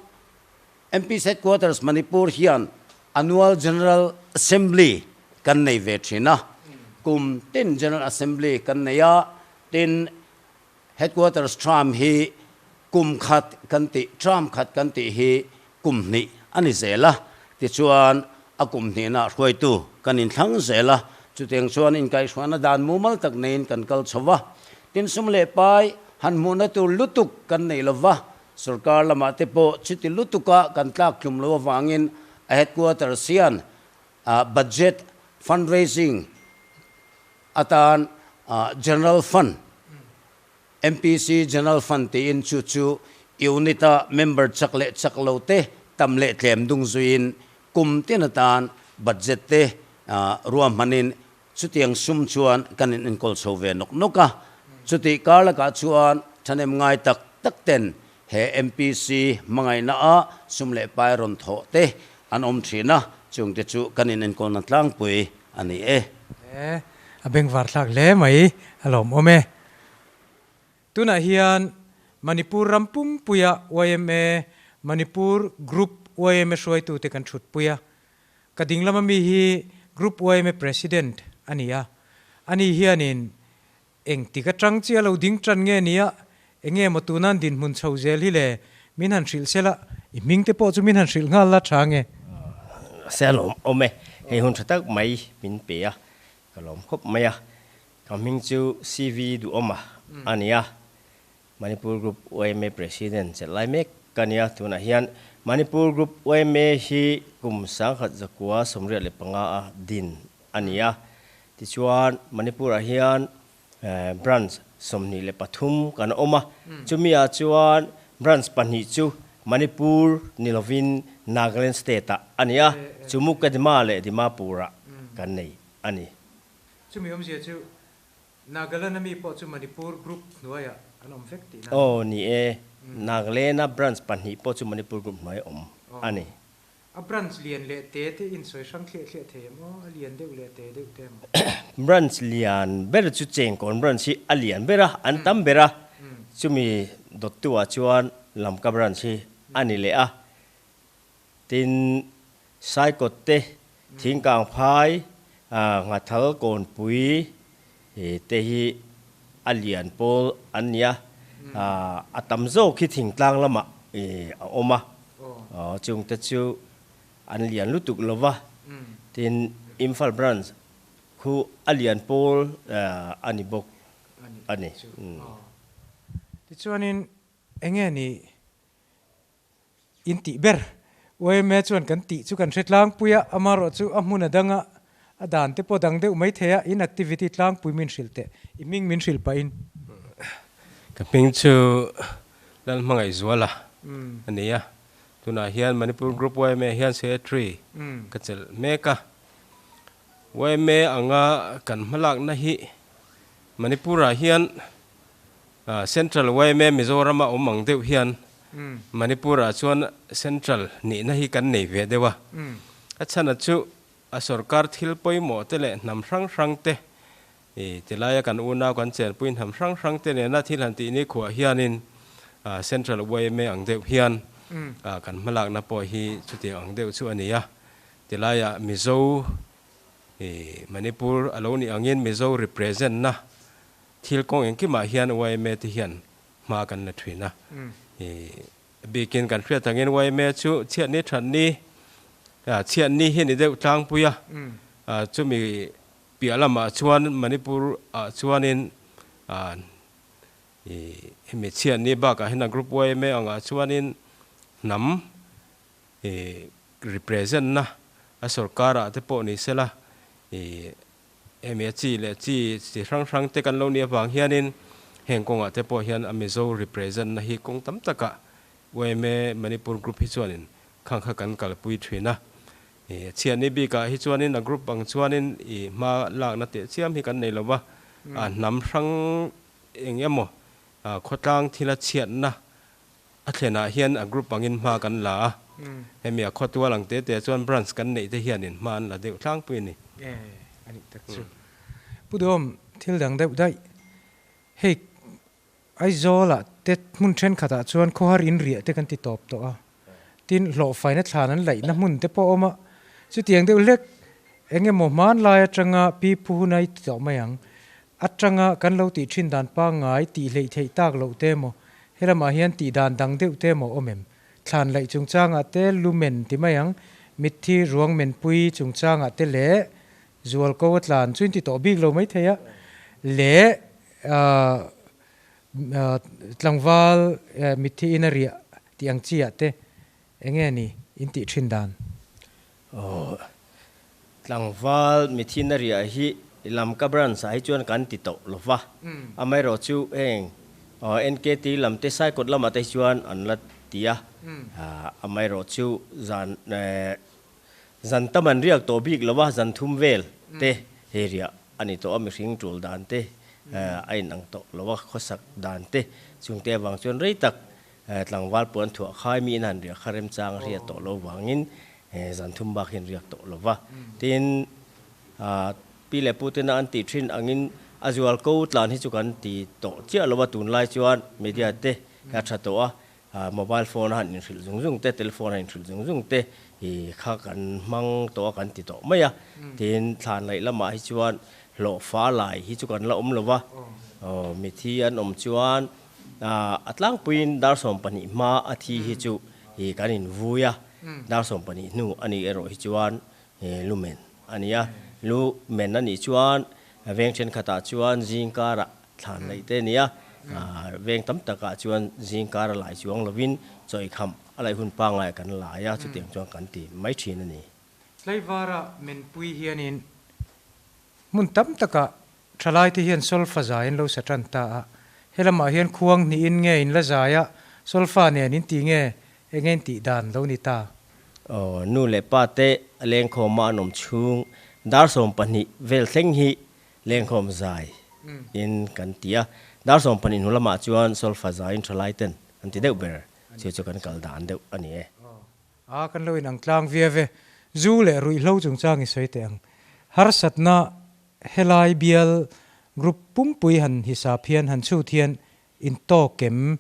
MP's Headquarters Manipur hian Annual General Assembly kan nei ve thin a. Kum tin General Assembly kan nei a, tin Headquarters term hi kum khat kan tih, term khat kan tih hi kum hnih a ni zel a. Tichuan, a kum hnihna hruaitu kan inthlang zel a, chutiang chuan inkaihhruaina dan mumal tak neiin kan kal chho va. Tin sum leh pai han hmuhna tur lutuk kan nei lo va, sorkar lamah te pawh chuti lutuka kan tlak tlum lo avangin a headquarters hian budget fundraising atan General Fund, MPC General Fund tiin chu chu unit-a member chak leh chak lo te tam leh tlem dung zuiin kum tin atan budget te ruahmanin Chutiang sum chuan kan in enkawl chho ve nawk nawk a, chutih kar lakah chuan thahnem ngai tak tak ten he MPC hmangaihna a sum leh pai rawn thawh te an awm thin a, chungte chu kan in enkawlna tlangpui a ni e. E, a bengvar thlak hle mai, a lawmawm e. Tunah hian Manipur ram pumpuia yma, Manipur Group yma hruaitute kan thutpui a, Ka ding lama mi hi Group yma President a ni a, ani hianin eng tik atang chi a lo ding tan nge nia, enge maw tunan dinhmun chho zel hi le, min han hrilh sela, i hming te pawh chu min han hrilh nghal la tha nge? Se a lawm awm e, hei hun tha tak mai min pe a, ka lawm khawp mai a. Ka hming chu CV Duhawma a ni a, Manipur Group yma President chelh lai mek ka ni a. Tunah hian Manipur Group yma hi kum 1985 a din a ni a. Tichuan Manipur-ah hian Branch 23 kan awm a, chumi ah chuan Branch pahnih chu Manipur ni lovin Nagaland State ah a ni a, Chumukedima leh Dimapur ah kan nei a ni. Chumi awmzia chu Nagaland a mi pawh chu Manipur Group hnuaiah an awm vek tihna a ni. Aw ni e, Nagaland a Branch pahnih pawh chu Manipur Group hnuai awm a ni. A branch lian leh te te in sawi hrang thliah thliah thei em aw? A lian deuh leh te deuh te emaw? Branch lian ber chu Chengkawn branch hi a lian ber a, an tam ber a, chumi dawttu ah chuan Lamka branch hi a ni leh a. Tin, Saikawt te, Thingkangphai, Nghathal Kawnpui te hi a lian pawl an ni a, a tam zawk hi thingtlang lamah a awm a. Chungte chu an lian lutuk lo va, tin Imphal branch khu a lian pawl a ni bawk a ni. Tichuanin enge ni in tih ber? Yma chuan kan tih chu kan hre tlangpui a, amaherawh chu a hmun a dang a, a dan te pawh dang deuh mai thei a, in activity tlangpui min hrilh teh, i hming min hrilh pahin. Ka hming chu Lalhmangaihzuala a ni a, tunah hian Manipur Group yma hian Secretary ka chelh mek a. Yma anga kan hmalakna hi Manipur-ah hian Central yma Mizorama awm ang deuh hian Manipur-ah chuan Central nihna hi kan nei ve deuh a. A chhana chu a sorkar thil pawimawh te leh hnam hrang hrang te I tilaia kan unau kan chenpui hnam hrang hrang te nena thil han tih ni khuah hianin Central yma ang deuh hian kan hmalakna pawh hi chutiang ang deuh chu a ni a. Tilaiah Mizo i Manipur a lo nih angin Mizo represent na thil kawng engkimah hian yma te hian hma kan la thin a. I bikin kan hriat angin yma chu chhiatni thatni chhiatni hi ni deuh tlangpui a, chumi Piah lamah chuan Manipur ah chuanin i hemi chhiatni bakah hian a group yma angah chuanin hnam i represent na a sorkar ah te pawh ni sela i hemi a chi leh chi chi hrang hrang te kan lo nih avang hianin heng kawngah te pawh hian a Mizo represent na hi kawng tam takah yma Manipur group hi chuanin khang kha kan kalpui thin a. I chhiatni bikah hi chuanin a group ang chuanin i hma lakna teh chiam hi kan nei lo va, a hnam hrang eng emaw khawtlang thila chhiatna a thlenah hian a group angin hma kan la a, hemi a khawtual ang te te chuan branch kan neih te hianin hma an la deuh tlangpui a ni. E, a nih tak chu. Pu Duhawm, thil dang deuh daih. Hei, Aizawlah te hmun thenkhatah chuan khawhar in riah te kan ti tawp tawh a, tin hlawhfaina thlan an laihna hmun te pawh a awm a, chutiang deuh hlek eng emaw hmanlai atanga pi phu hun a i ti tawh mai ang, atanga kan lo tih thin dan pangngai tih hleih theih tak loh te emaw helamah hian tih dan dang deuh te emaw awm em? Thlan laih chungchangah te lumen ti mai ang, mitthi ruang menpui chungchangah te leh zualko a tlan chu in ti tawh bik lo mai thei a, leh Tlangval mitthi in a riah tih ang chi ah te eng nge ni in tih thin dan? Aw, tlangval mitthi in a riah hi Lamka branch ah hi chuan kan ti tawh lo va, amaherawh chu heng NKT lam te Saikawt lamah te hi chuan an la ti a, amaherawh chu zan Zan tam an riak tawh bik lo a, zan thum vel te he riah a ni tawh a, mihring tul dan te a inang tawh lo a, khawsak dan te chungte avang chuan rei tak tlangval puan thuah khai miin han riah kha remchang a hriat tawh lo vangin zan thum bak hian riak tawh lo va. Tin, pi leh pu tena an tih thin angin a zual ko tlan hi chu kan ti tawh chiah lo a, tunlai chuan media te a tha tawh a, Mobile phone a han inhrilh zung zung te, telephone a inhrilh zung zung te hi kha kan hmang tawh a, kan ti tawh mai a. Tin, thlan laih lamah hi chuan hlawhfa lai hi chu kan la awm lo va, mithi an awm chuan a tlangpuiin dar 12 hma a thi hi chu kan invui a, dar 12 hnu a nih erawh hi chuan lumen a ni a. Lumen a nih chuan. Veng thenkhatah chuan zingkarah thlan laih te a ni a, veng tam takah chuan zingkar a lai chuang lovin chawikham a laih hun pangngai kan lai a, chutiang chuan kan ti mai thin a ni. Tlaivara menpui hianin hmun tam takah Thalaite hian solfa zai an lo sa tan ta a, helamah hian khuang hnihin nge in la zai a, solfa nen in tih nge eng nge in tih dan lo ni ta? Aw, nu leh pa te lengkhawma an awm chhung dar 12 vel thleng hi lengkhawm zai in kan ti a, dar 12 hnu lamah chuan solfa zaiin thalaiten an ti deuh ber, chu chu kan kal dan deuh a ni e. A kan lo inang tlang viau e, zu leh ruihhlo chungchang i sawi teh ang, harsatna Helai bial group pumpui han hisap hian han chhut hian in tawk em?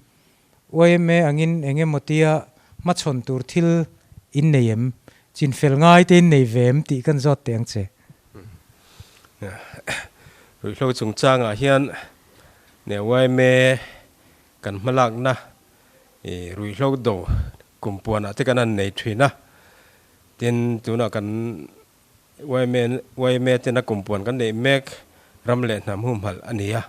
Yma angin eng emaw tia hmachhawn tur thil in nei em? Chinfel ngai te in nei ve em tih kan zawt teh ang che. Ruihhlo chungchangah hian ne yma kan hmalakna i ruihhlo do kumpuanah te kan han nei thin a, tin tunah kan Yma tena kumpuan kan neih mek ram leh hnam humhalh a ni a,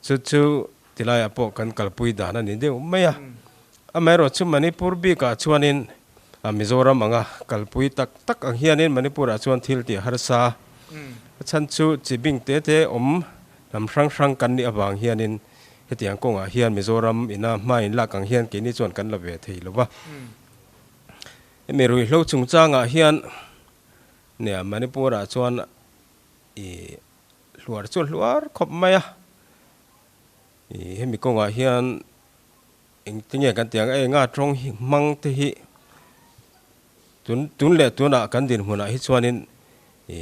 chu chu tilaiah pawh kan kalpui dan a ni deuh mai a. Amaherawh chu Manipur bikah chuanin Mizoram anga kalpui tak tak ang hianin Manipurah chuan thil tih a harsa a, a chhan chu chi bing te te awm hnam hrang hrang kan nih avang hianin hetiang kawngah hian Mizoram ina hma inlak ang hian keini chuan kan la ve thei lo va. Hemi ruihhlo chungchangah hian nia Manipur-ah chuan i hluar chu a hluar khawp mai a, i hemi kawngah hian engtinge kan tih ang enga tawng hi hmang te hi tun tun leh tunah kan dinhmunah hi chuanin i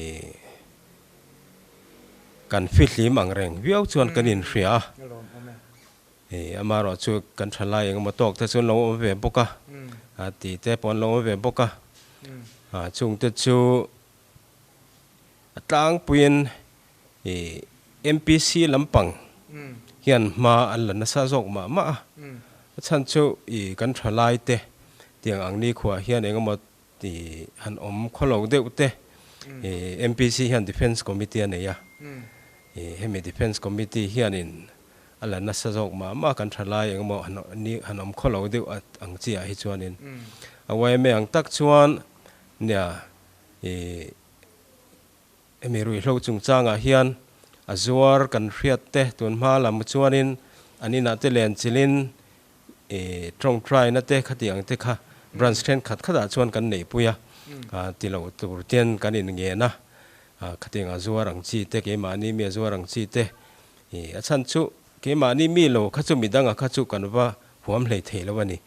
kan fihlim ang reng viau chuan kan inhria a. Hei amaherawh chu kan tha lai eng emaw tawk te chu an lo awm ve bawk a, a ti te pawh an lo awm ve bawk a, a chung te chu a tlangpuiin ih MPC lampang hian hma an la nasa zawk mah mah a, a chhan chu ih kan tha lai te tiang ang nikhuah hian eng emaw Ti han awm khawlo deuh te MPC hian Defence Committee a nei a, hemi Defence Committee hianin a la nasa zawk mah mah kan tha lai engemaw han awm khawlo deuh ang chi ah hi chuanin a yma ang tak chuan nia hemi ruihhlo chungchangah hian a zuar kan hriat te tun hma lam chuanin an inah te len chilhin Tawngtaina te khatiang te kha branch thenkhat khatah chuan kan neihpui a, ti lo tur ten kan inngen a, khatiang a zuar ang chi te, keimahni mi a zuar ang chi te, a chhan chu keimahni mi lo kha chu midanga kha chu kan va huam hlei thei lo a ni.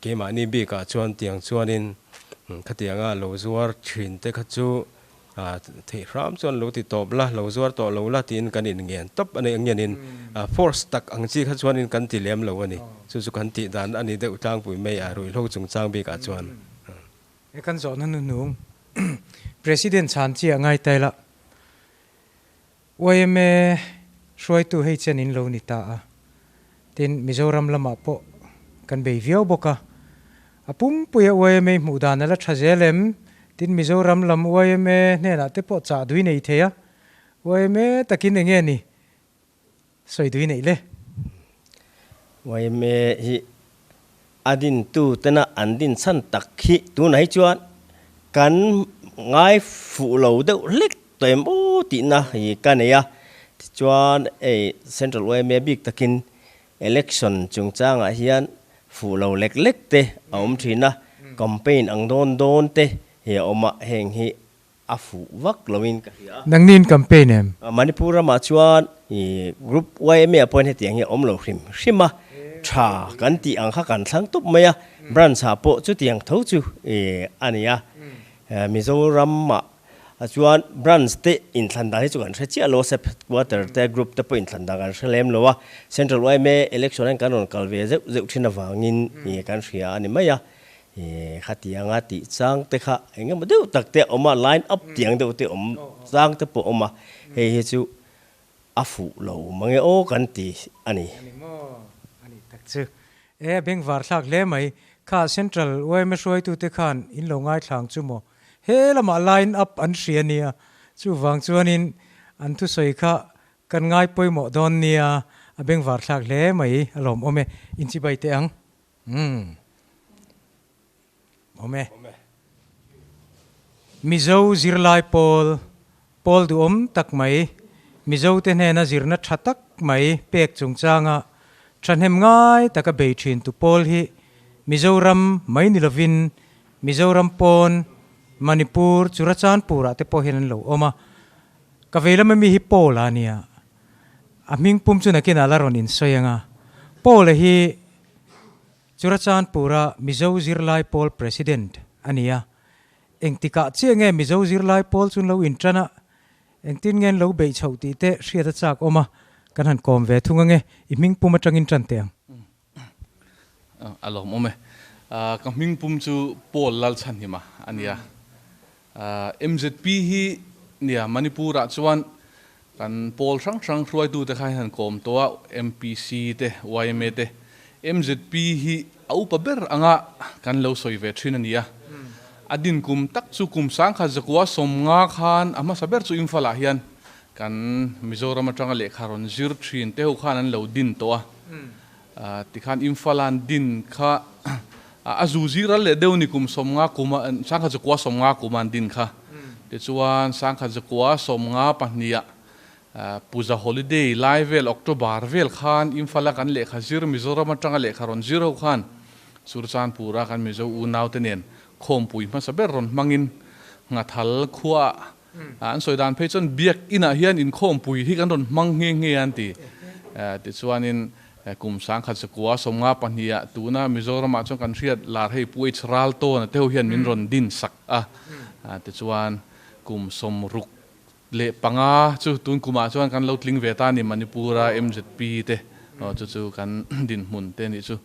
Keimahni bikah chuan tiang chuanin khatianga lo zuar thin te kha chu Theih hram chuan lo ti tawp la, lo zuar tawh lo la tiin kan inngen tawp a ni. Ngenin force tak ang chi kha chuanin kan ti lem lo a ni. Chu chu kan tih dan a ni deuh tlangpui mai a, ruihhlo chungchang bikah chuan. He kan zawhna hnuhnung President chhan chiah ngai ta ila, yma hruaitu hei chen in lo ni ta a, tin Mizoram lamah pawh kan bei viau bawk a, a pumpuia yma hmuh dan a la tha zel em? Tin Mizoram lam yma hnenah te pawh chah dui nei thei a, yma takin eng nge ni sawi dui neih le? Yma hi a dintu tena an din chhan tak hi tunah hi chuan kan ngai fuh lo deuh hlek tawh em aw tihna hi ka nei a. Tichuan hei Central yma bik takin election chungchangah hian fuh lo lek lek te a awm thin a, campaign ang dawn dawn te hi a awm a, heng hi A fuh vak loin ka hria. Nangni in campaign em? Manipur ramah chuan i group yma pawhin hetiang hi a awm lo hrim hrim a, tha kan tih ang kha kan thlang tawp mai a, branch ah pawh chutiang tho chu a ni a. Mizoramah chuan branch te inthlan dan hi chu kan hre chiah lo a, sub headquarter te group te pawh inthlan dan kan hre lem lo a, central yma election hian kan rawn kal ve zeuh zeuh thin avangin kan hria a ni mai a. Khatianga tih chang te kha eng emaw deuh tak te a awm a, line up tiang deuh te awm chang te pawh a awm a, hei hi chu a fuh lo mange aw kan ti a ni. A ni maw? A nih tak chu. E, a bengvar thlak hle mai. Kha Central yma hruaitute khan in lo ngaithlang chu maw? He lamah line up an hria nia. Chuvang chuanin An thusawi kha kan ngai pawimawh dawn nia, a bengvar thlak hle mai, a lawmawm e, inchibai teh ang. Umm. Awm e. Mizo zirlai pawl, pawl duhawm tak mai, Mizote hnena zirna tha tak mai pek chungchanga thahnem ngai taka bei thin tu pawl hi Mizoram mai ni lovin Mizoram pawn Manipur, Churachandpur ah te pawh hian an lo awm a. Ka vei lama mi hi Paul a nia. A hming pum chu nakinah la rawn insawi ang a. Paul a hi Churachandpur-a Mizo Zirlai Pawl President a ni a. Engtikah chiah nge Mizo Zirlai Pawl chu an lo intan a, engtin nge an lo beih chhoh tih te hriat a chak awm a, kan han kawm ve thung ange, i hming pum atangin tan teh ang. A lawmawm e. Ka hming pum chu Paul Lalchhanhima a nia. MZP hi nia Manipur-ah chuan kan pawl hrang hrang hruaitute kha hian han kawm tawh a, MPC te, yma te. MZP hi a upa ber anga kan lo sawi ve thin a ni a. A din kum tak chu kum sangkhat zakua sawmnga khan a hmasa ber chu Imphal-ah hian kan Mizoram atanga lehkha rawn zir thin te ho khan an lo din tawh a. Tikhan Imphal-a'n din kha A zu zir al leh deuh ni kum sawmnga kuma sangkhat zakua sawmnga kuma an din kha. Tichuan sangkhat zakua sawmnga pahniha Puja holiday lai vel October vel khan Imphal-a kan lehkha zir Mizoram atanga lehkha rawn zir ho khan Churchandpur-a kan Mizo unaute nen khawmpui hmasa ber rawn hmangin Nghathal khuaah an sawi dan phei chuan biak inah hian inkhawmpui hi kan rawn hmang nghe nghe a an ti. Tichuanin kum sangkhat zakua sawmnga pahniha tuna Mizoramah chuan kan hriat lar hei Pu H Raltawna te ho hian min rawn din sak a. Tichuan kum sawmruk leh panga chu tun kumah chuan kan lo tling ve ta a ni Manipur-a MZP te chu chu kan dinhmun te nih chu.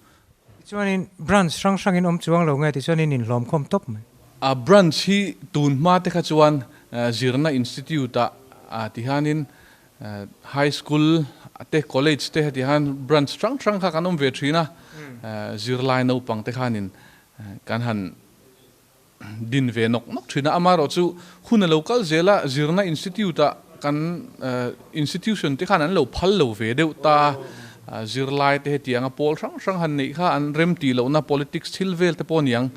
Tichuanin branch hrang hrangin awm chuang lo nge tichuanin inhlawm khawm tawp mai. A branch hi tun hma te kha chuan zirna institute ah tihianin high school te college te heti hian branch hrang hrang kha kan awm ve thin a, zirlai naupang te khanin kan han din ve nawk nawk thin a, amaherawhchu hun a lo kal zel a, zirna institute ah kan institution te khan an lo phal lo ve deuh ta a, zirlai te hetianga pawl hrang hrang han neih kha an rem tih lohna politics thil vel te pawh a niang,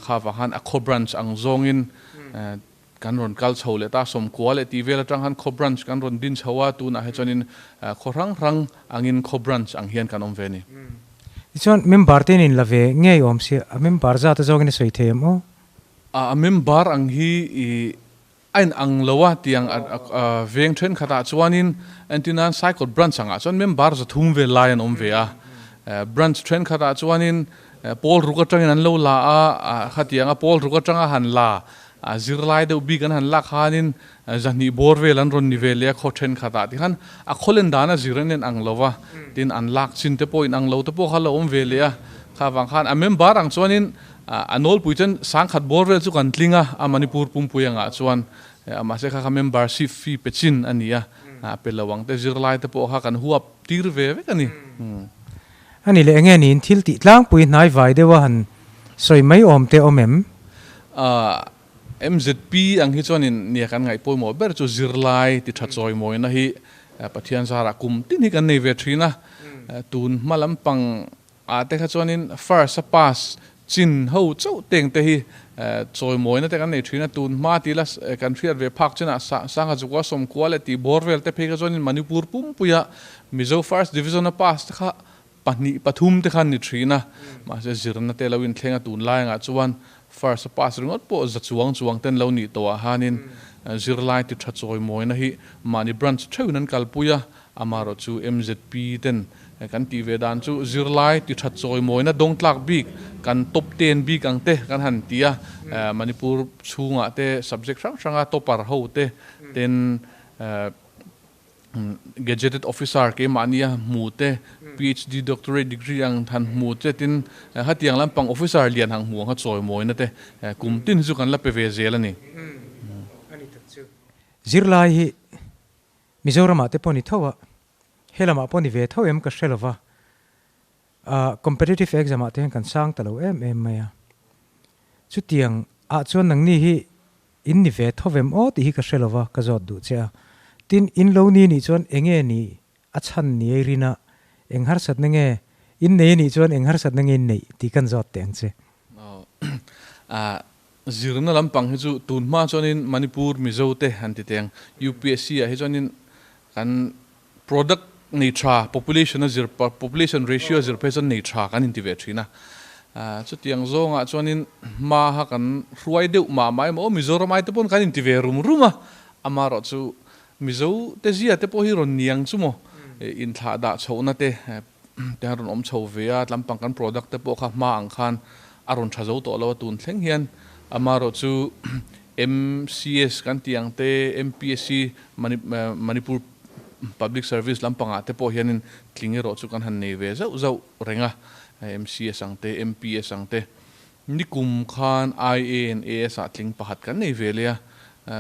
kha vang khan a khaw branch ang zawngin kan rawn kal chho leh ta, sawmkua leh tih vel atang khan khaw branch kan rawn din chho a, tunah hi chuanin khaw hrang hrang angin khaw branch ang hian kan awm ve a ni. Tichuan member te in in la ve ngei awm sia, a member zat a zawngin a sawi thei em aw? A member ang hi i a in ang lo a tiang a veng thenkhatah chuanin entirnan Saikawt branch angah chuan member zathum vel lai an awm ve a, branch thenkhatah chuanin pawl ruk atangin an lo la a, khatianga pawl ruk atanga han la A zirlai deuh bik an han lak khanin zahnih bawr vel an rawn ni ve leh a khaw thenkhatah ti khan a khawlen dana zir an en ang lo va, tin an lak chin te pawh in ang lo te pawh kha lo awm ve leh a, kha vang khan a member ang chuanin a nawlpui chuan sangkhat bawr vel chu kan tling a, a Manipur pumpui angah chuan mahse kha kha membership fee pe chin a ni a, a pe lo ang te zirlai te pawh kha kan huap tir ve vek a ni. A ni leh enge niin thil tih tlangpui hnai vai deuha han sawi mai awm te awm em? MZP ang hi chuanin nia kan ngaih pawimawh ber chu zirlai ti tha chawimawina hi Pathian zarah kum tin hi kan nei ve thin a. Tun hma lampang ah te kha chuanin first a pass chin ho chauh teng te hi chawimawina te kan nei thin a. Tun hma ti la kan hriat ve phak chinah Sangha Chukua Sawmkua leh tih bawr vel te phei kha chuanin Manipur pumpuia Mizo First Division a pass te kha pahnih pathum te khan ni thin a, mahse zirna te lo inthleng a tunlai angah chuan first a pass ringawt pawh za chuang chuang ten lo nih tawh ah hanin zirlai ti tha chawimawina hi mahni branch theuhin an kalpui a, amaherawh chu MZP ten kan tih ve dan chu zirlai ti tha chawimawina dawng tlak bik kan top ten bik ang te kan han ti a, Manipur chhungah te subject hrang hranga topper ho te ten Gazetted Officer keimahnia hmu te, PhD Doctorate degree ang han hmu che tin hetiang lampang officer lian hang hmu ang kha chawimawina te kum tin chu kan la pe ve zel a ni. Zirlai hi Mizoramah te pawh ni tho a, helamah pawh ni ve tho em ka hre lova, competitive exam ah te hian kan sang ta lo em em mai a. Chutiang ah chuan nangni hi In ni ve tho vem aw tih hi ka hre lova ka zawt duh che a. Tin, in lo ni nih chuan enge ni a chhan ni ei rin a, eng harsatna nge in nei anih chuan eng harsatna nge in neih tih kan zawt teh ang che. Aw, zirna lampang hi chu tun hma chuanin Manipur Mizo te han ti teng, UPSC ah hi chuanin kan product nei tha, population a zir, population ratio a zir phei chuan nei tha kan inti ve thin a. Chutiang zawngah chuanin hma kha kan hruai deuh mah mah emaw Mizoram ai te pawn kan inti ve rum rum a, amaherawh chu Mizo te zia te pawh hi rawn niang chu maw inthlah dah chhohna te te han rawn awm chho ve a, tlampang kan product te pawh kha hma ang khan a rawn tha zo tawh lo a tun thleng hian amaherawh chu MCS kan tih ang te, MPSC, Manipur Public Service lampangah te pawh hianin tling erawh chu kan han nei ve zauh zauh reng a, MCS ang te, MPS ang te. Nikum khan IA and AS ah tling pakhat kan nei ve leh a,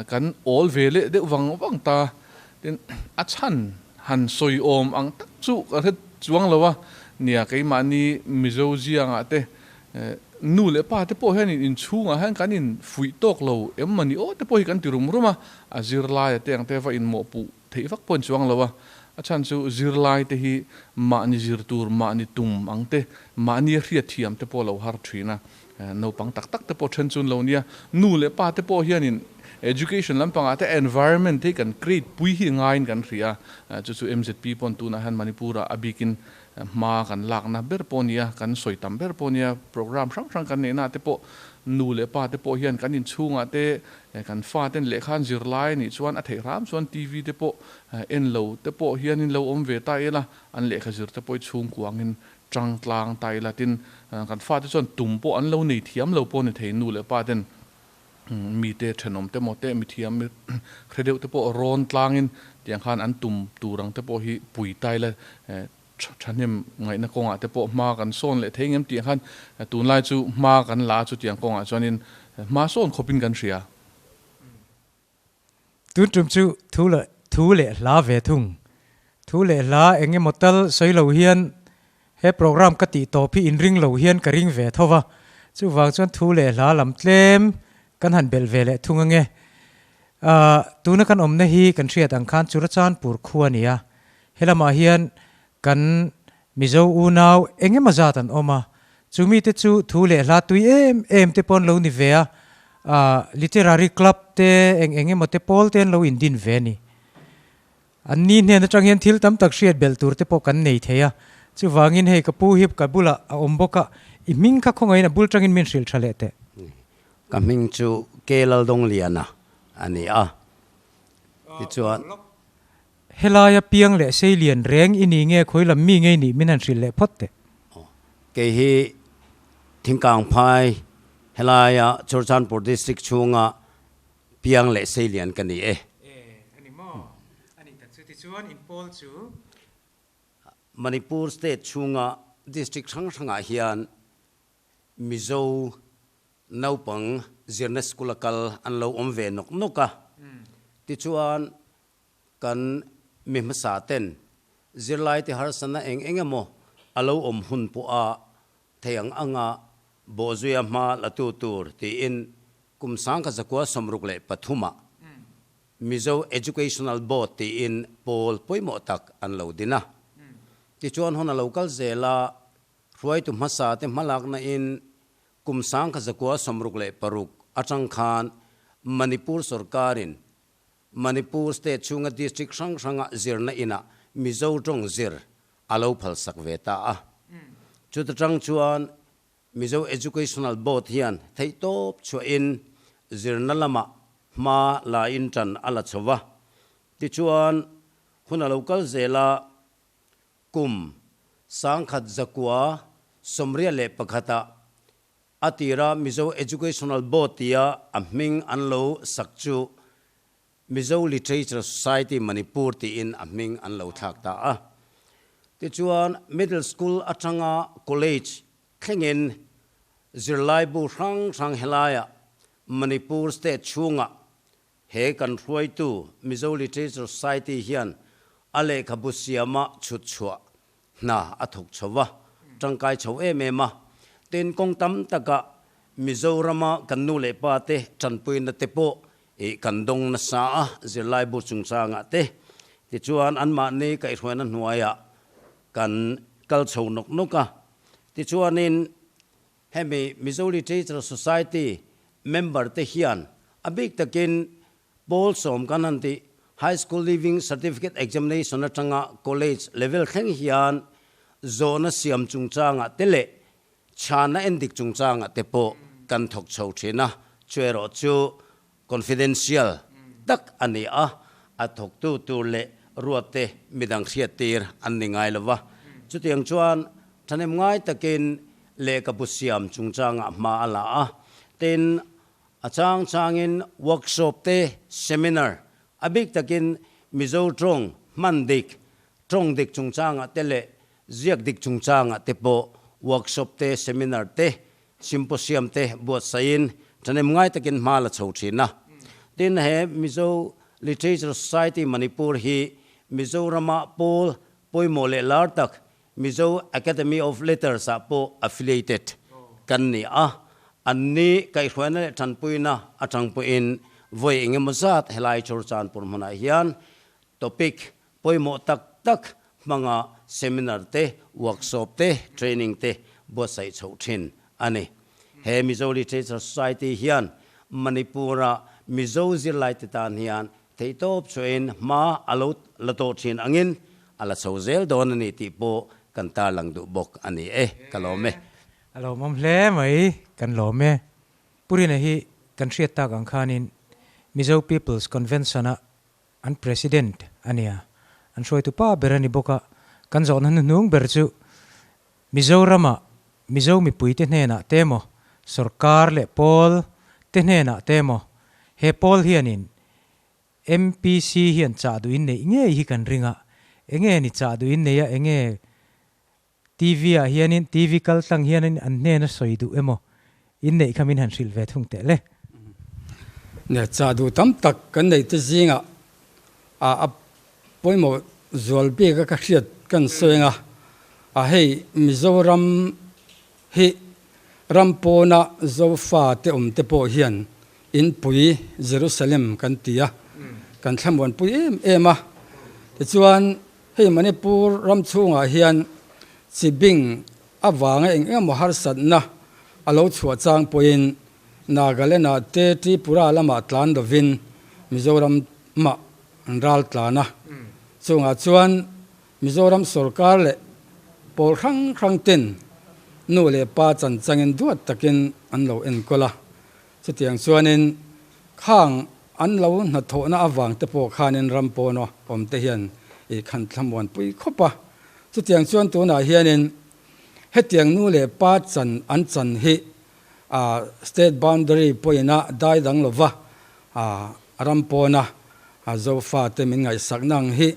kan awl ve leh deuh vang vang ta. Tin, a chhan han sawi awm ang tak chu ka hre chuang lo a, nia keimahni Mizo ziangah te Nu leh pa te pawh hianin inchhungah hian kan in fuih tawk lo em mawni aw te pawh hi kan ti rum rum a, a zirlaia te ang te va inmawhpuh theih vak pawh in chuang lo a, a chhan chu zirlai te hi mahni zir tur mahni tum ang te, mahni a hriat thiam te pawh lo har thin a, naupang tak tak te pawh then chun lo nia, nu leh pa te pawh hianin education lampangah te environment te hi kan create pui hi ngaiin kan hria a, chu chu MZP pawn tunah hian Manipur ah a bikin Hma kan lakna ber pawh nia, kan sawi tam ber pawh nia, program hrang hrang kan neihna te pawh nu leh pa te pawh hian kan inchhungah te kan fa ten lehkha an zir lai anih chuan a theih hram chuan TV te pawh en lo te pawh hianin lo awm ve ta ila, an lehkha zir te pawh hi chhungkua angin tang tlang ta ila tin kan fa te chuan tum pawh an lo nei thiam lo pawh ni thei nu leh pa ten mite thenawm te maw te mithiam hre deuh te pawh rawn tlangin tiang khan an tum tur ang te pawh hi pui ta ila thahnem ngaihna kawngah te pawh hma kan sawn leh thei ngem tih ang khan tunlai chu hma kan la a chutiang kawngah chuanin hma sawn khawpin kan hria. Tun tum chu thu leh thu leh hla ve thung. Thu leh hla eng emaw tal sawi lo hian he program ka tih tawp hi inring lo hian ka ring ve tho va. Chuvang chuan thu leh hla lam tlem kan han belh ve leh thung ange. Ahh tuna kan awmna hi kan hriat ang khan Churachandpur khua a ni a. Helamah hian kan Mizo unau eng emaw zat an awm a, chu mite chu thu leh hla tui em em te pawh an lo ni ve a, ah literary club te eng eng emaw te pawl te an lo indin ve a ni. An ni hnen atang hian thil tam tak hriat belh tur te pawh kan nei thei a, chuvangin hei ka pu hi ka bulah a awm bawk a, i hming kha khawngaihin a bul tangin min hrilh tha leh teh. Ka hming chu Ke Laldongliana a ni a, tichuan. Helaia piang leh seilian reng i ni nge khawi lam mi ngei nih min han hrilh leh phawt teh. Kei hi Thingkang Phai helaia Churchandpur District chhunga piang leh seilian ka ni e. E, a ni maw? A nih tak chu. Tichuan in pawl chu? Manipur State chhunga District hrang hrangah hian Mizo naupang zirna school a kal an lo awm ve nawk nawk a. Tichuan kan mi hmasa ten zirlaite harsatna eng eng emaw a lo awm hun pawha thei ang anga bawhzuia hma la tu tur tiin kum 1963 ah Mizo Educational Board tiin pawl pawimawh tak an lo din a. Tichuan hun a lo kal zel a, hruaitu hmasa te hmalakna in kum 1966 atang khan Manipur sorkarin Manipur state chhunga district hrang hranga zirna inah Mizo tawng zir a lo phalsak ve ta a. Chuta tang chuan Mizo Educational Board hian theihtawp chhuahin zirna lamah hma la in tan a la chho va. Tichuan, hun a lo kal zel a, kum 1981 ah A tira Mizo Educational Board tia a hming an lo sak chu Mizo Literature Society Manipur tiin a hming an lo thlak ta a. Tichuan Middle School atanga College thlengin zirlaibu hrang hrang helaiah Manipur State chhungah he kan hruaitu Mizo Literature Society hian a lehkhabu siama chhut chhuah Hna a thawk chho va, tangkai chho em em a. Tin, kawng tam takah Mizorama kan nu leh pa te tanpuina te pawh ih kan dawng nasa a, zirlaibu chungchangah te. Tichuan anmahni kaihhruaina hnuaiah kan kal chho nawk nawk a. Tichuanin hemi Mizo Literature Society member te hian a bik takin Pawl sawm kan han tih High School Leaving Certificate Examination atanga College level thleng hian zawhna siam chungchangah te leh chhana endik chungchangah te pawh kan thawk chho thin a, chu erawh chu confidential tak a ni a, a thawktu tur leh ruatte midang hriattir an ni ngai lo va. Chutiang chuan thahnem ngai takin lehkhabu siam chungchangah hma a la a, tin, A chang changin workshop te, seminar, a bik takin Mizo tawng hman dik, tawng dik chungchangah te leh ziak dik chungchangah te pawh workshop te, seminar te, symposium te buatsaihin thahnem ngai takin hma la chho thin a. Tin, he Mizo Literature Society Manipur hi Mizorama pawl pawimawh leh lar tak Mizo Academy of Letters ah pawh affiliated kan ni a, an ni kaihhruaina leh tanpuina atang pawhin vawi engemaw zat helai Churchanpur hmunah hian topic pawimawh tak tak hmanga seminar te, workshop te, training te buatsaih chhoh thin a ni. He Mizo Literature Society hian Manipur-a Mizo zirlaite tan hian Theihtawp chuain hma a lo la tawh thin angin a la chho zel dawn a ni tih pawh kan tarlang duh bawk a ni e, ka lawm e. A lawmawm hle mai, kan lawm e. Pu Rina hi kan hriat tak ang khanin Mizo People's Convention-a an President a nia, an hruaitu pa ber a ni bawk a, kan zawhna hnuhnung ber chu Mizorama Mizo mipuite hnenah te emaw, sorkar leh pawl te hnenah te emaw, he pawl hianin MPC hian chah duh in neih ngei hi kan ring a, enge ni chah duh in nei a, enge TV ah hianin, TV kal tlang hianin an hnena sawi duh emaw in neih kha min han hrilh ve thung teh le. Nia, chah duh tam tak kan neih te zingah a pawimawh zual bik a ka hriat kan sawi anga a hei Mizoram hi ram pawna Zofa te awm te pawh hian inpui Jerusalem kan ti a, kan thlamuanpui em em a. Tichuan hei Manipur ram chhungah hian chibing avanga eng emaw harsatna a lo chhuah chang pawhin Nagaland-ah te Tripura lamah tlan lovin Mizoram mah an ral tlan a. Chungah chuan Mizoram sorkar leh pawl hrang hrang ten nu leh pa chan changin duat takin an lo enkawl a. Chutiang chuanin khang an lo hnathawhna avang te pawh khanin ram pawna awm te hian i khan thlamuan pui khawp a. Chutiang chuan tunah hianin hetiang nu leh pa chan an chan hi State boundary pawhin a dai dang lova ram pawna Zofa te min ngaihsakna ang hi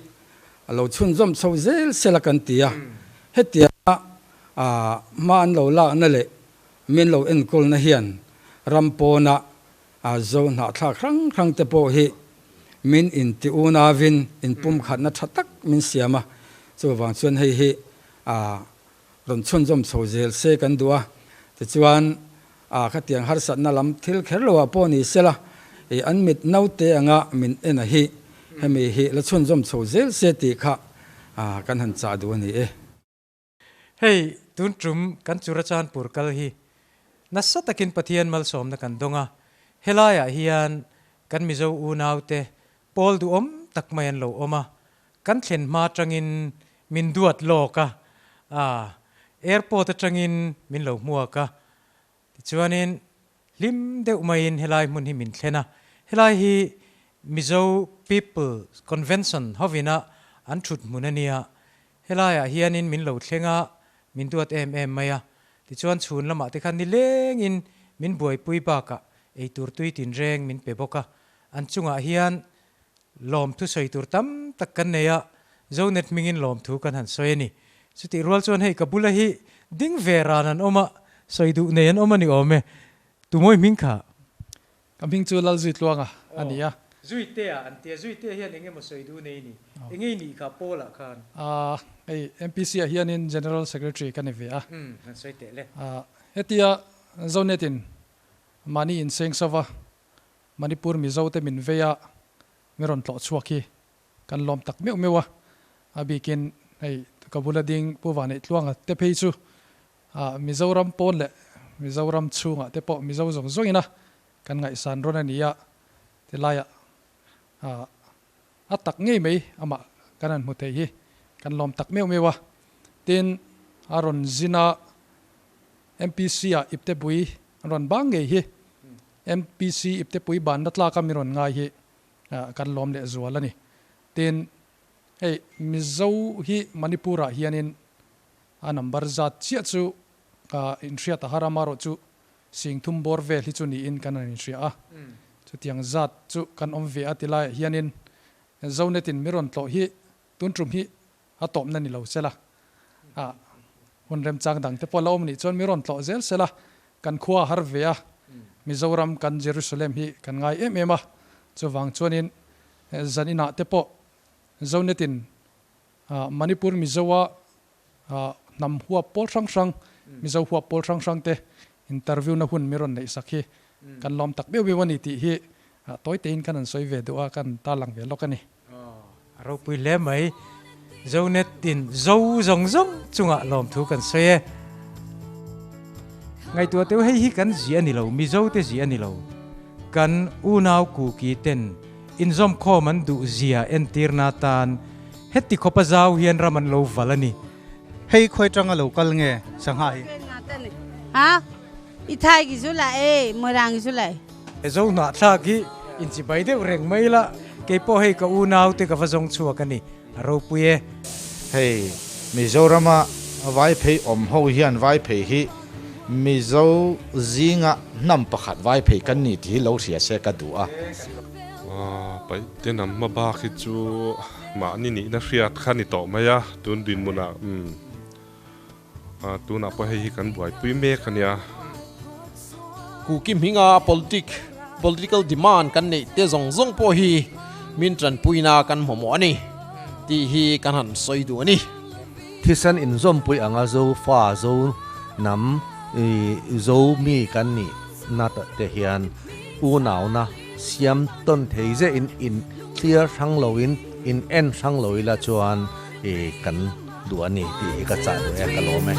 a lo chhunzawm chho zel sela kan ti a. Hetianga hma an lo lakna leh min lo enkawlna hian ram pawna Zo hnahthlak hrang hrang te pawh hi min inti unauin inpumkhatna tha tak min siam a. Chuvang chuan hei hi rawn chhunzawm chho zel se kan duh a, tichuan ah khatiang harsatna lam thil kher lo ah pawh ni sela ih an mit naute anga min en a hi hemi hi la chhunzawm chho zel se tih kha ah kan han chah duh a ni e. Hei tun tum kan Churachandpur kal hi nasa takin Pathian malsawmna kan dawng a, helaiah hian kan Mizo unaute pawl duhawm tak mai an lo awm a, Kan thlen hma atangin min duat lawk a, ah, airport atangin min lo hmuak a. Tichuanin hlim deuh maiin helai hmun hi min thlen a. Helai hi Mizo People Convention hovina an thut hmun a nia. Helaiah hianin min lo thleng a, min duat em em mai a. Tichuan chhun lamah te khan nilengin min buaipui bakah eitur tui tinreng min pe bawk a. An chungah hian Lawmthu sawi tur tam tak kan nei a, Zonet hmingin lawmthu kan han sawi a ni. Chutih rual chuan hei ka bula hi ding ve ran an awm a, sawi duh nei an awm a ni awm e. Tumawi hming kha? Ka hming chu Lalzuitluanga a ni a. Zuitea an tia, Zuitea hian eng emaw sawi duh nei ni? Eng ei nih kha Paul-ah khan? Hei MPC ah hianin General Secretary ka ni ve a. Umm, han sawi teh le. Hetia Zonet-in mahni inseng sova Manipur Mizo te min vei a, min rawn tlawh chhuak hi kan lawm tak meuh meuh a, a bikin hei ka bula ding Pu Vanei Tluanga te phei chu Mizoram pawn leh Mizoram chhungah te pawh Mizo zawng zawngin a kan ngaihsan rawn a ni a, tilaiah a tak ngei mai amah kan han hmu thei hi kan lawm tak meuh meuh a. Tin, a rawn zin a, MPC ah iptepui an rawn bang ngei hi, MPC iptepui banna tlaka mi rawn ngai hi kan lawm leh zual a ni. Tin, hei Mizo hi Manipur ah hianin a number zat chiah chu inhriat a har a, amaherawhchu Sing thum bawr vel hi chu niin kan han inhria a, chutiang zat chu kan awm ve a ti laiah hianin Zonetin mi rawn tlawh hi tun tum hi a tawpna ni lo sela, a hun remchang dang te pawh la awm nih chuan mi rawn tlawh zel sela, kan khua a har ve a, Mizoram kan Jerusalem hi kan ngai em em a, chuvang chuanin zaninah te pawh Zonetin Manipur Mizoa hnam huap pawl hrang hrang, Mizo huap pawl hrang hrang te interview na hun mi rawn neih sak hi kan lawm tak beuh beuh a ni tih hi tawi tein kan han sawi ve duh a, kan tarlang ve lawk a ni. A ropui hle mai. Zonet in zo zawng zawng chungah lawmthu kan sawi e. Ngaihtuah teuh hei hi kan zia a ni lo, Mizo te zia a ni lo. Kan unau Kuki ten Inzawmkhawm an duh zia entirna atan heti khawpa zau hian ram an lo val a ni. Hei khawi tanga lo kal nge sangha hi? Ha? I thai ki zu la e, Moirang ki zu la e. Zo hnahthlak hi inchibai deuh reng mai la, kei pawh hei ka unaute ka va zawng chhuak a ni, a ropui e. Hei Mizorama Vaiphei awm ho hian Vaiphei hi Mizo zinga hnam pakhat Vaiphei kan ni tih hi lo hria se ka duh a. Paih te nam hma bak hi chu mahni nihna hriat kha ni tawh mai a, tun dinhmunah umm tunah pawh hei hi kan buaipui mek a nia. Kuki hminga politic, political demand kan neih te zawng zawng pawh hi min tanpuina kan hmawmawh a ni tih hi kan han sawi duh a ni. Thisen inzawmpui anga Zo fa, Zo hnam, Zo mi kan nih na te hian unauna siam tawn thei zeh in in thlir hrang lo in in en hrang lo ila chuan kan duh a ni tih hi ka chah duh e, ka lawm e.